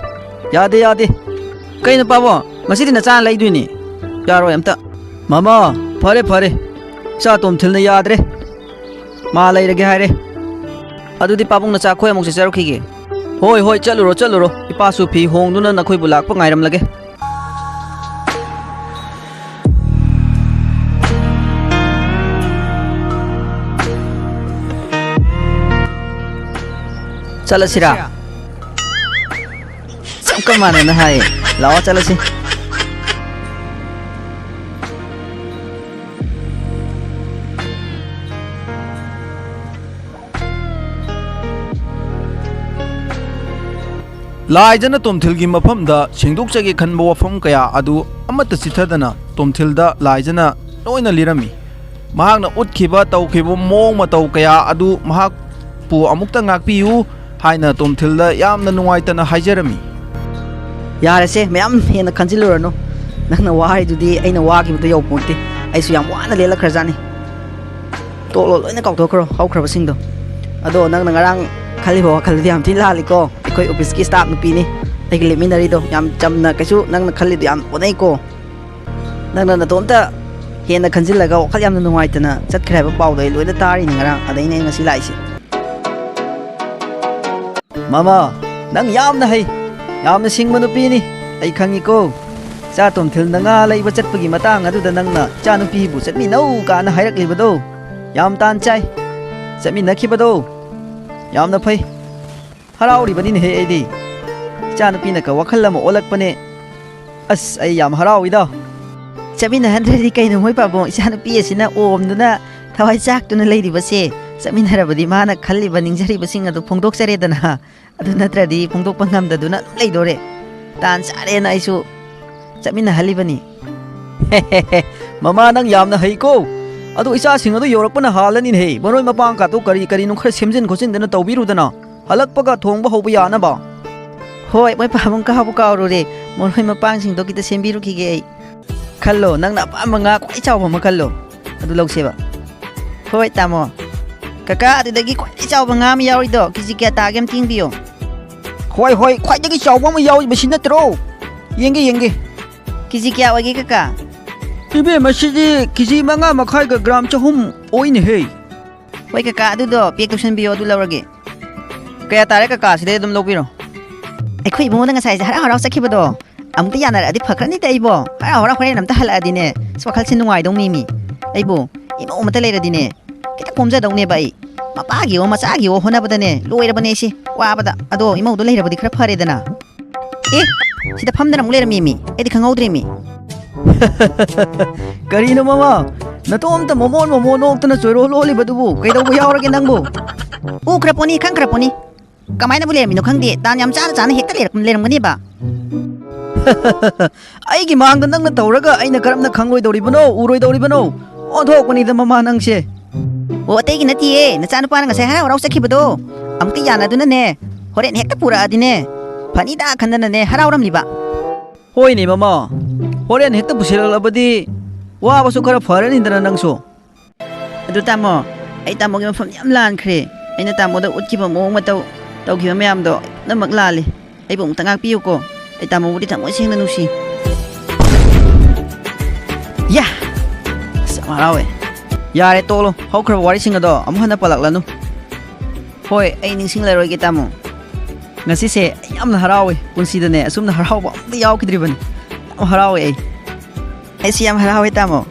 ꯌꯥꯗꯦ, ꯌꯥꯗꯦ꯫ ꯀꯩꯅꯣ ꯄꯥꯕꯣ? ꯉꯁꯤꯗꯤ ꯅꯆꯥꯅ ꯂꯩꯗꯣꯏꯅꯤ꯫ ꯌꯥꯔꯣꯏ ꯑꯝꯇ꯫ ꯃꯃꯥ, ꯐꯔꯦ, ꯐꯔꯦ꯫ ꯏꯆꯥ ꯇꯣꯝꯊꯤꯜꯅ ꯌꯥꯗ꯭ꯔꯦ꯫ ꯃꯥ ꯂꯩꯔꯒꯦ ꯍꯥꯏꯔꯦ꯫ ꯑꯗꯨꯗꯤ ꯄꯥꯕꯨꯡ ꯅꯆꯥ ꯑꯩꯈꯣꯏ ꯑꯃꯨꯛ ꯆꯠꯆꯔꯨꯈꯤꯒꯦ꯫ ꯍꯣꯏ, ꯍꯣꯏ, ꯆꯠꯂꯨꯔꯣ, ꯆꯠꯂꯨꯔꯣ꯫ ꯏꯄꯥꯁꯨ ꯐꯤ ꯍꯣꯡꯗꯨꯅ ꯅꯈꯣꯏꯕꯨ ꯂꯥꯛꯄ ꯉꯥꯏꯔꯝꯂꯒꯦ꯫ ꯆꯠꯂꯁꯤꯔꯥ? ꯑꯃꯨꯛꯀ ꯃꯥꯟꯅꯅ ꯍꯥꯏꯌꯦ꯫ ꯂꯥꯛꯑꯣ ꯆꯠꯂꯁꯤ꯫ ꯂꯥꯏꯖꯅ ꯇꯣꯝꯊꯤꯜꯒꯤ ꯃꯐꯝꯗ ꯁꯦꯡꯗꯣꯛꯆꯒꯦ ꯈꯟꯕ ꯋꯥꯐꯝ ꯀꯌꯥ ꯑꯗꯨ ꯑꯃꯠꯇ ꯆꯤꯠꯊꯗꯅ ꯇꯣꯝꯊꯤꯜꯗ ꯂꯥꯏꯖꯅ ꯂꯣꯏꯅ ꯂꯤꯔꯝꯃꯤ꯫ ꯃꯍꯥꯛꯅ ꯎꯠꯈꯤꯕ ꯇꯧꯈꯤꯕ ꯃꯑꯣꯡ ꯃꯇꯧ ꯀꯌꯥ ꯑꯗꯨ ꯃꯍꯥꯛꯄꯨ ꯑꯃꯨꯛꯇ ꯉꯥꯛꯄꯤꯌꯨ ꯍꯥꯏꯅ ꯇꯣꯝꯊꯤꯜꯗ ꯌꯥꯝꯅ ꯅꯨꯡꯉꯥꯏꯇꯅ ꯍꯥꯏꯖꯔꯝꯃꯤ꯫ ꯌꯥꯔꯦꯁꯦ, ꯃꯌꯥꯝ ꯍꯦꯟꯅ ꯈꯟꯖꯤꯜꯂꯨꯔꯅꯨ꯫ ꯅꯪꯅ ꯋꯥꯔꯤꯗꯨꯗꯤ ꯑꯩꯅ ꯋꯥꯈꯤꯕꯗꯣ ꯌꯧꯄꯣꯟꯇꯦ꯫ ꯑꯩꯁꯨ ꯌꯥꯝ ꯋꯥꯅ ꯂꯦꯜꯂꯛꯈ꯭ꯔꯖꯥꯠꯅꯤ꯫ ꯇꯣꯛꯂꯣ, ꯂꯣꯏꯅ ꯀꯥꯎꯊꯣꯛꯈ꯭ꯔꯣ ꯍꯧꯈ꯭ꯔꯕꯁꯤꯡꯗꯣ꯫ ꯑꯗꯣ ꯅꯪꯅ ꯉꯔꯥꯡ ꯈꯜꯂꯤꯕ ꯋꯥꯈꯜꯗꯨꯗꯤ ꯌꯥꯝ ꯊꯤꯅ ꯂꯥꯜꯂꯤꯀꯣ꯫ ꯑꯩꯈꯣꯏ ꯑꯣꯐꯤꯁꯀꯤ ꯁ꯭ꯇꯥꯐ ꯅꯨꯄꯤꯅꯤ ꯑꯩꯒ ꯂꯦꯞꯃꯤꯟꯅꯔꯤꯗꯣ꯫ ꯌꯥꯝ ꯆꯝꯅ, ꯀꯩꯁꯨ ꯅꯪꯅ ꯈꯜꯂꯤꯗꯣ ꯌꯥꯝ ꯑꯣꯟꯅꯩꯀꯣ꯫ ꯅꯪꯅ ꯅꯇꯣꯝꯇ ꯍꯦꯟꯅ ꯈꯟꯖꯤꯜꯂꯒ ꯋꯥꯈꯜ ꯌꯥꯝꯅ ꯅꯨꯡꯉꯥꯏꯇꯅ ꯆꯠꯈ꯭ꯔꯦ ꯍꯥꯏꯕ ꯄꯥꯎꯗꯣ ꯑꯩ ꯂꯣꯏꯅ ꯇꯥꯔꯤꯅꯤ ꯉꯔꯥꯡ꯫ ꯑꯗꯩꯅꯦ ꯑꯩ ꯉꯁꯤ ꯂꯥꯛꯏꯁꯦ꯫ ꯃꯃꯥ, ꯅꯪ ꯌꯥꯝꯅ ꯍꯩ, ꯌꯥꯝꯅ ꯁꯤꯡꯕ ꯅꯨꯄꯤꯅꯤ꯫ ꯑꯩ ꯈꯪꯉꯤꯀꯣ, ꯏꯆꯥ ꯇꯣꯝꯊꯤꯜꯅ ꯉꯥ ꯂꯩꯕ ꯆꯠꯄꯒꯤ ꯃꯇꯥꯡ ꯑꯗꯨꯗ ꯅꯪꯅ ꯏꯆꯥꯅꯨꯄꯤꯕꯨ ꯆꯠꯃꯤꯟꯅꯧ ꯀꯥꯏꯅ ꯍꯥꯏꯔꯛꯂꯤꯕꯗꯣ꯫ ꯌꯥꯝ ꯇꯥꯟ ꯆꯥꯏ꯫ ꯆꯠꯃꯤꯟꯅꯈꯤꯕꯗꯣ ꯌꯥꯝꯅ ꯐꯩ꯫ ꯍꯔꯥꯎꯔꯤꯕꯅꯤꯅꯦꯍꯦ ꯑꯩꯗꯤ꯫ ꯏꯆꯥꯅꯨꯄꯤꯅꯒ ꯋꯥꯈꯜ ꯑꯃ ꯑꯣꯜꯂꯛꯄꯅꯦ꯫ ꯑꯁ, ꯑꯩ ꯌꯥꯝ ꯍꯔꯥꯎꯏꯗ꯫ ꯆꯠꯃꯤꯟꯅꯍꯟꯗ꯭ꯔꯗꯤ ꯀꯩꯅꯣ, ꯃꯣꯏ ꯄꯥꯕꯨꯡ? ꯏꯆꯥꯅꯨꯄꯤ ꯑꯁꯤꯅ ꯑꯣꯝꯗꯨꯅ ꯊꯋꯥꯏ ꯆꯥꯛꯇꯨꯅ ꯂꯩꯔꯤꯕꯁꯦ꯫ ꯆꯠꯃꯤꯟꯅꯔꯕꯗꯤ ꯃꯥꯅ ꯈꯜꯂꯤꯕ, ꯅꯤꯡꯖꯔꯤꯕꯁꯤꯡ ꯑꯗꯨ ꯐꯣꯡꯗꯣꯛꯆꯔꯦꯗꯅ꯫ ꯑꯗꯨ ꯅꯠꯇ꯭ꯔꯗꯤ ꯐꯣꯡꯗꯣꯛꯄ ꯉꯝꯗꯗꯨꯅ ꯑꯗꯨꯝ ꯂꯩꯗꯣꯔꯦ꯫ ꯇꯥꯟ ꯆꯥꯔꯦꯅ ꯑꯩꯁꯨ ꯆꯠꯃꯤꯟꯅꯍꯜꯂꯤꯕꯅꯤ꯫ ꯃꯃꯥ, ꯅꯪ ꯌꯥꯝꯅ ꯍꯩꯀꯣ꯫ ꯑꯗꯣ ꯏꯆꯥꯁꯤꯡ ꯑꯗꯨ ꯌꯧꯔꯛꯄꯅ ꯍꯥꯜꯂꯅꯤꯅꯦꯍꯦ꯫ ꯃꯔꯣꯏ ꯃꯄꯥꯡ ꯀꯥꯇꯨ ꯀꯔꯤ ꯀꯔꯤꯅꯣ ꯈꯔ ꯁꯦꯝꯖꯤꯟ ꯈꯣꯠꯆꯤꯟꯗꯅ ꯇꯧꯕꯤꯔꯨꯗꯅ꯫ ꯍꯜꯂꯛꯄꯒ ꯊꯣꯡꯕ ꯍꯧꯕ ꯌꯥꯅꯕ꯫ ꯍꯣꯏ, ꯃꯣꯏ ꯄꯥꯕꯨꯡ, ꯀꯥꯎꯕꯨ ꯀꯥꯎꯔꯨꯔꯦ꯫ ꯃꯔꯣꯏ ꯃꯄꯥꯡꯁꯤꯡꯗꯣ ꯈꯤꯇ ꯁꯦꯝꯕꯤꯔꯨꯈꯤꯒꯦ ꯑꯩ꯫ ꯈꯜꯂꯣ, ꯅꯪꯅ ꯑꯄꯥꯝꯕ ꯉꯥ ꯈ꯭ꯋꯥꯏ ꯆꯥꯎꯕ ꯑꯃ ꯈꯜꯂꯣ, ꯑꯗꯨ ꯂꯧꯁꯦꯕ꯫ ꯍꯣꯏ, ꯇꯥꯃꯣ꯫ ꯀꯀꯥ, ꯑꯗꯨꯗꯒꯤ ꯈ꯭ꯋꯥꯏꯗꯒꯤ ꯆꯥꯎꯕ ꯉꯥ ꯑꯃ ꯌꯥꯎꯔꯤꯗꯣ, ꯀꯦꯖꯤ ꯀꯌꯥ ꯇꯥꯒꯦ ꯑꯝꯇ ꯌꯦꯡꯕꯤꯌꯣ꯫ ꯍꯣꯏ, ꯍꯣꯏ, ꯈ꯭ꯋꯥꯏꯗꯒꯤ ꯆꯥꯎꯕ ꯑꯃ ꯌꯥꯎꯔꯤꯕꯁꯤ ꯅꯠꯇ꯭ꯔꯣ? ꯌꯦꯡꯒꯦ, ꯌꯦꯡꯒꯦ꯫ ꯀꯦꯖꯤ ꯀꯌꯥ ꯑꯣꯏꯒꯦ, ꯀꯀꯥ? ꯏꯕꯦꯝꯃ, ꯁꯤꯗꯤ ꯀꯦꯖꯤ ꯃꯉꯥ ꯃꯈꯥꯏꯒ ꯒ꯭ꯔꯥꯝ ꯆꯍꯨꯝ ꯑꯣꯏꯅꯦꯍꯦ꯫ ꯍꯣꯏ, ꯀꯀꯥ, ꯑꯗꯨꯗꯣ ꯄꯦꯛ ꯇꯧꯁꯟꯕꯤꯌꯣ, ꯑꯗꯨ ꯂꯧꯔꯒꯦ꯫ ꯀꯌꯥ ꯇꯥꯔꯦ, ꯀꯀꯥ? ꯁꯤꯗꯩ ꯑꯗꯨꯝ ꯂꯧꯕꯤꯔꯣ꯫ ꯑꯩꯈꯣꯏ ꯏꯕꯨꯡꯉꯣꯗ ꯉꯁꯥꯏꯁꯦ ꯍꯔꯥꯎ ꯍꯔꯥꯎ ꯆꯠꯈꯤꯕꯗꯣ ꯑꯃꯨꯛꯇ ꯌꯥꯅꯔꯛꯑꯗꯤ ꯐꯈ꯭ꯔꯅꯤꯗ ꯑꯩꯕꯣ꯫ ꯍꯔꯥꯎ ꯍꯔꯥꯎ ꯍꯣꯔꯦꯟ ꯑꯝꯇ ꯍꯜꯂꯛꯑꯗꯤꯅꯦ, ꯑꯁ, ꯋꯥꯈꯜꯁꯦ ꯅꯨꯡꯉꯥꯏꯗꯧꯅꯦꯃꯤ꯫ ꯑꯩꯕꯨ ꯏꯃꯧ ꯑꯃꯇ ꯂꯩꯔꯗꯤꯅꯦ, ꯈꯤꯇꯪ ꯀꯣꯝꯖꯗꯧꯅꯦꯕ ꯑꯩ꯫ ꯃꯄꯥꯒꯤꯋꯣ ꯃꯆꯥꯒꯤꯋꯣ ꯍꯣꯠꯅꯕꯗꯅꯦ ꯂꯣꯏꯔꯕꯅꯦ ꯑꯩꯁꯦ ꯋꯥꯕꯗ꯫ ꯑꯗꯣ ꯏꯃꯧꯗꯣ ꯂꯩꯔꯕꯗꯤ ꯈꯔ ꯐꯔꯦꯗꯅ꯫ ꯑꯦ, ꯁꯤꯗ ꯐꯝꯗꯅ ꯑꯃꯨꯛ ꯂꯩꯔꯝꯃꯦꯃꯤ꯫ ꯑꯩꯗꯤ ꯈꯪꯍꯧꯗ꯭ꯔꯦꯃꯤ꯫ ꯀꯔꯤꯅꯣ ꯃꯃꯥ? ꯅꯇꯣꯝꯇ ꯃꯃꯣꯟ ꯃꯃꯣꯟ ꯅꯣꯛꯇꯅ ꯆꯣꯏꯔꯣ ꯂꯣꯜꯂꯤꯕꯗꯨꯕꯨ ꯀꯩꯗꯧꯕ ꯌꯥꯎꯔꯒꯦ ꯅꯪꯕꯨ? ꯎꯈ꯭ꯔ ꯄꯣꯠꯅꯤ, ꯈꯪꯈ꯭ꯔ ꯄꯣꯠꯅꯤ꯫ ꯀꯃꯥꯏꯅꯕꯨ ꯂꯩꯔꯝꯃꯤꯅꯣ ꯈꯪꯗꯦ, ꯇꯥꯟ ꯌꯥꯝ ꯆꯥꯅ ꯆꯥꯅ ꯍꯦꯛꯇ ꯂꯩꯔꯝ-, ꯂꯩꯔꯝꯒꯅꯦꯕ꯫ ꯑꯩꯒꯤ ꯃꯥꯡꯗ ꯅꯪꯅ ꯇꯧꯔꯒ ꯑꯩꯅ ꯀꯔꯝꯅ ꯈꯪꯂꯣꯏꯗꯧꯔꯤꯕꯅꯣ, ꯎꯔꯣꯏꯗꯧꯔꯤꯕꯅꯣ? ꯑꯣꯟꯊꯣꯛꯄꯅꯤꯗ ꯃꯃꯥ ꯅꯪꯁꯦ꯫ ꯑꯣ, ꯑꯇꯩꯒꯤ ꯅꯠꯇꯤꯌꯦ, ꯅꯆꯥꯅꯨꯄꯥꯅ ꯉꯁꯥꯏ ꯍꯔꯥꯎ ꯍꯔꯥꯎ ꯆꯠꯈꯤꯕꯗꯣ ꯑꯃꯨꯛꯇ ꯌꯥꯅꯗꯨꯅꯅꯦ, ꯍꯣꯔꯦꯟ ꯍꯦꯛꯇ ꯄꯨꯔꯛꯑꯗꯤꯅꯦ, ꯐꯅꯤꯗ ꯈꯟꯗꯅꯅꯦ ꯍꯔꯥꯎꯔꯝꯂꯤꯕ꯫ ꯍꯣꯏꯅꯦ ꯃꯃꯥ, ꯍꯣꯔꯦꯟ ꯍꯦꯛꯇ ꯄꯨꯁꯤꯜꯂꯛꯂꯕꯗꯤ ꯋꯥꯕꯁꯨ ꯈꯔ ꯐꯔꯅꯤꯗꯅ ꯅꯪꯁꯨ꯫ ꯑꯗꯨ ꯇꯥꯃꯣ, ꯑꯩ ꯇꯥꯃꯣꯒꯤ ꯃꯐꯝ ꯌꯥꯝ ꯂꯥꯟꯈ꯭ꯔꯦ꯫ ꯑꯩꯅ ꯇꯥꯃꯣꯗ ꯎꯠꯈꯤꯕ ꯃꯑꯣꯡ ꯃꯇꯧ ꯇꯧꯈꯤꯕ ꯃꯌꯥꯝꯗꯣ ꯄꯨꯝꯅꯃꯛ ꯂꯥꯜꯂꯦ꯫ ꯑꯩꯕꯨ ꯑꯃꯨꯛꯇ ꯉꯥꯛꯄꯤꯌꯨꯀꯣ꯫ ꯑꯩ ꯇꯥꯃꯣꯕꯨꯗꯤ ꯊꯃꯣꯏ ꯁꯦꯡꯅ ꯅꯨꯡꯁꯤ꯫ ꯌꯥ! ꯑꯁ, ꯌꯥꯝ ꯍꯔꯥꯎꯋꯦ꯫ ꯌꯥꯔꯦ, ꯇꯣꯛꯂꯣ꯫ ꯍꯧꯈ꯭ꯔꯕ ꯋꯥꯔꯤꯁꯤꯡ ꯑꯗꯣ ꯑꯃꯨꯛ ꯍꯟꯅ ꯄꯜꯂꯛꯂꯅꯨ꯫ ꯍꯣꯏ, ꯑꯩ ꯅꯤꯡꯁꯤꯡꯂꯔꯣꯏꯒꯦ, ꯇꯥꯃꯣ꯫ ꯉꯁꯤꯁꯦ ꯑꯩ ꯌꯥꯝꯅ ꯍꯔꯥꯎꯋꯦ꯫ ꯄꯨꯟꯁꯤꯗꯅꯦ ꯑꯁꯨꯝꯅ ꯍꯔꯥꯎꯕ ꯑꯃꯨꯛꯇ ꯌꯥꯎꯈꯤꯗ꯭ꯔꯤꯕꯅꯤ꯫ ꯌꯥꯝ ꯍꯔꯥꯎꯋꯦ ꯑꯩ꯫ ꯑꯩꯁꯨ ꯌꯥꯝ ꯍꯔꯥꯎꯋꯦ, ꯇꯥꯃꯣ꯫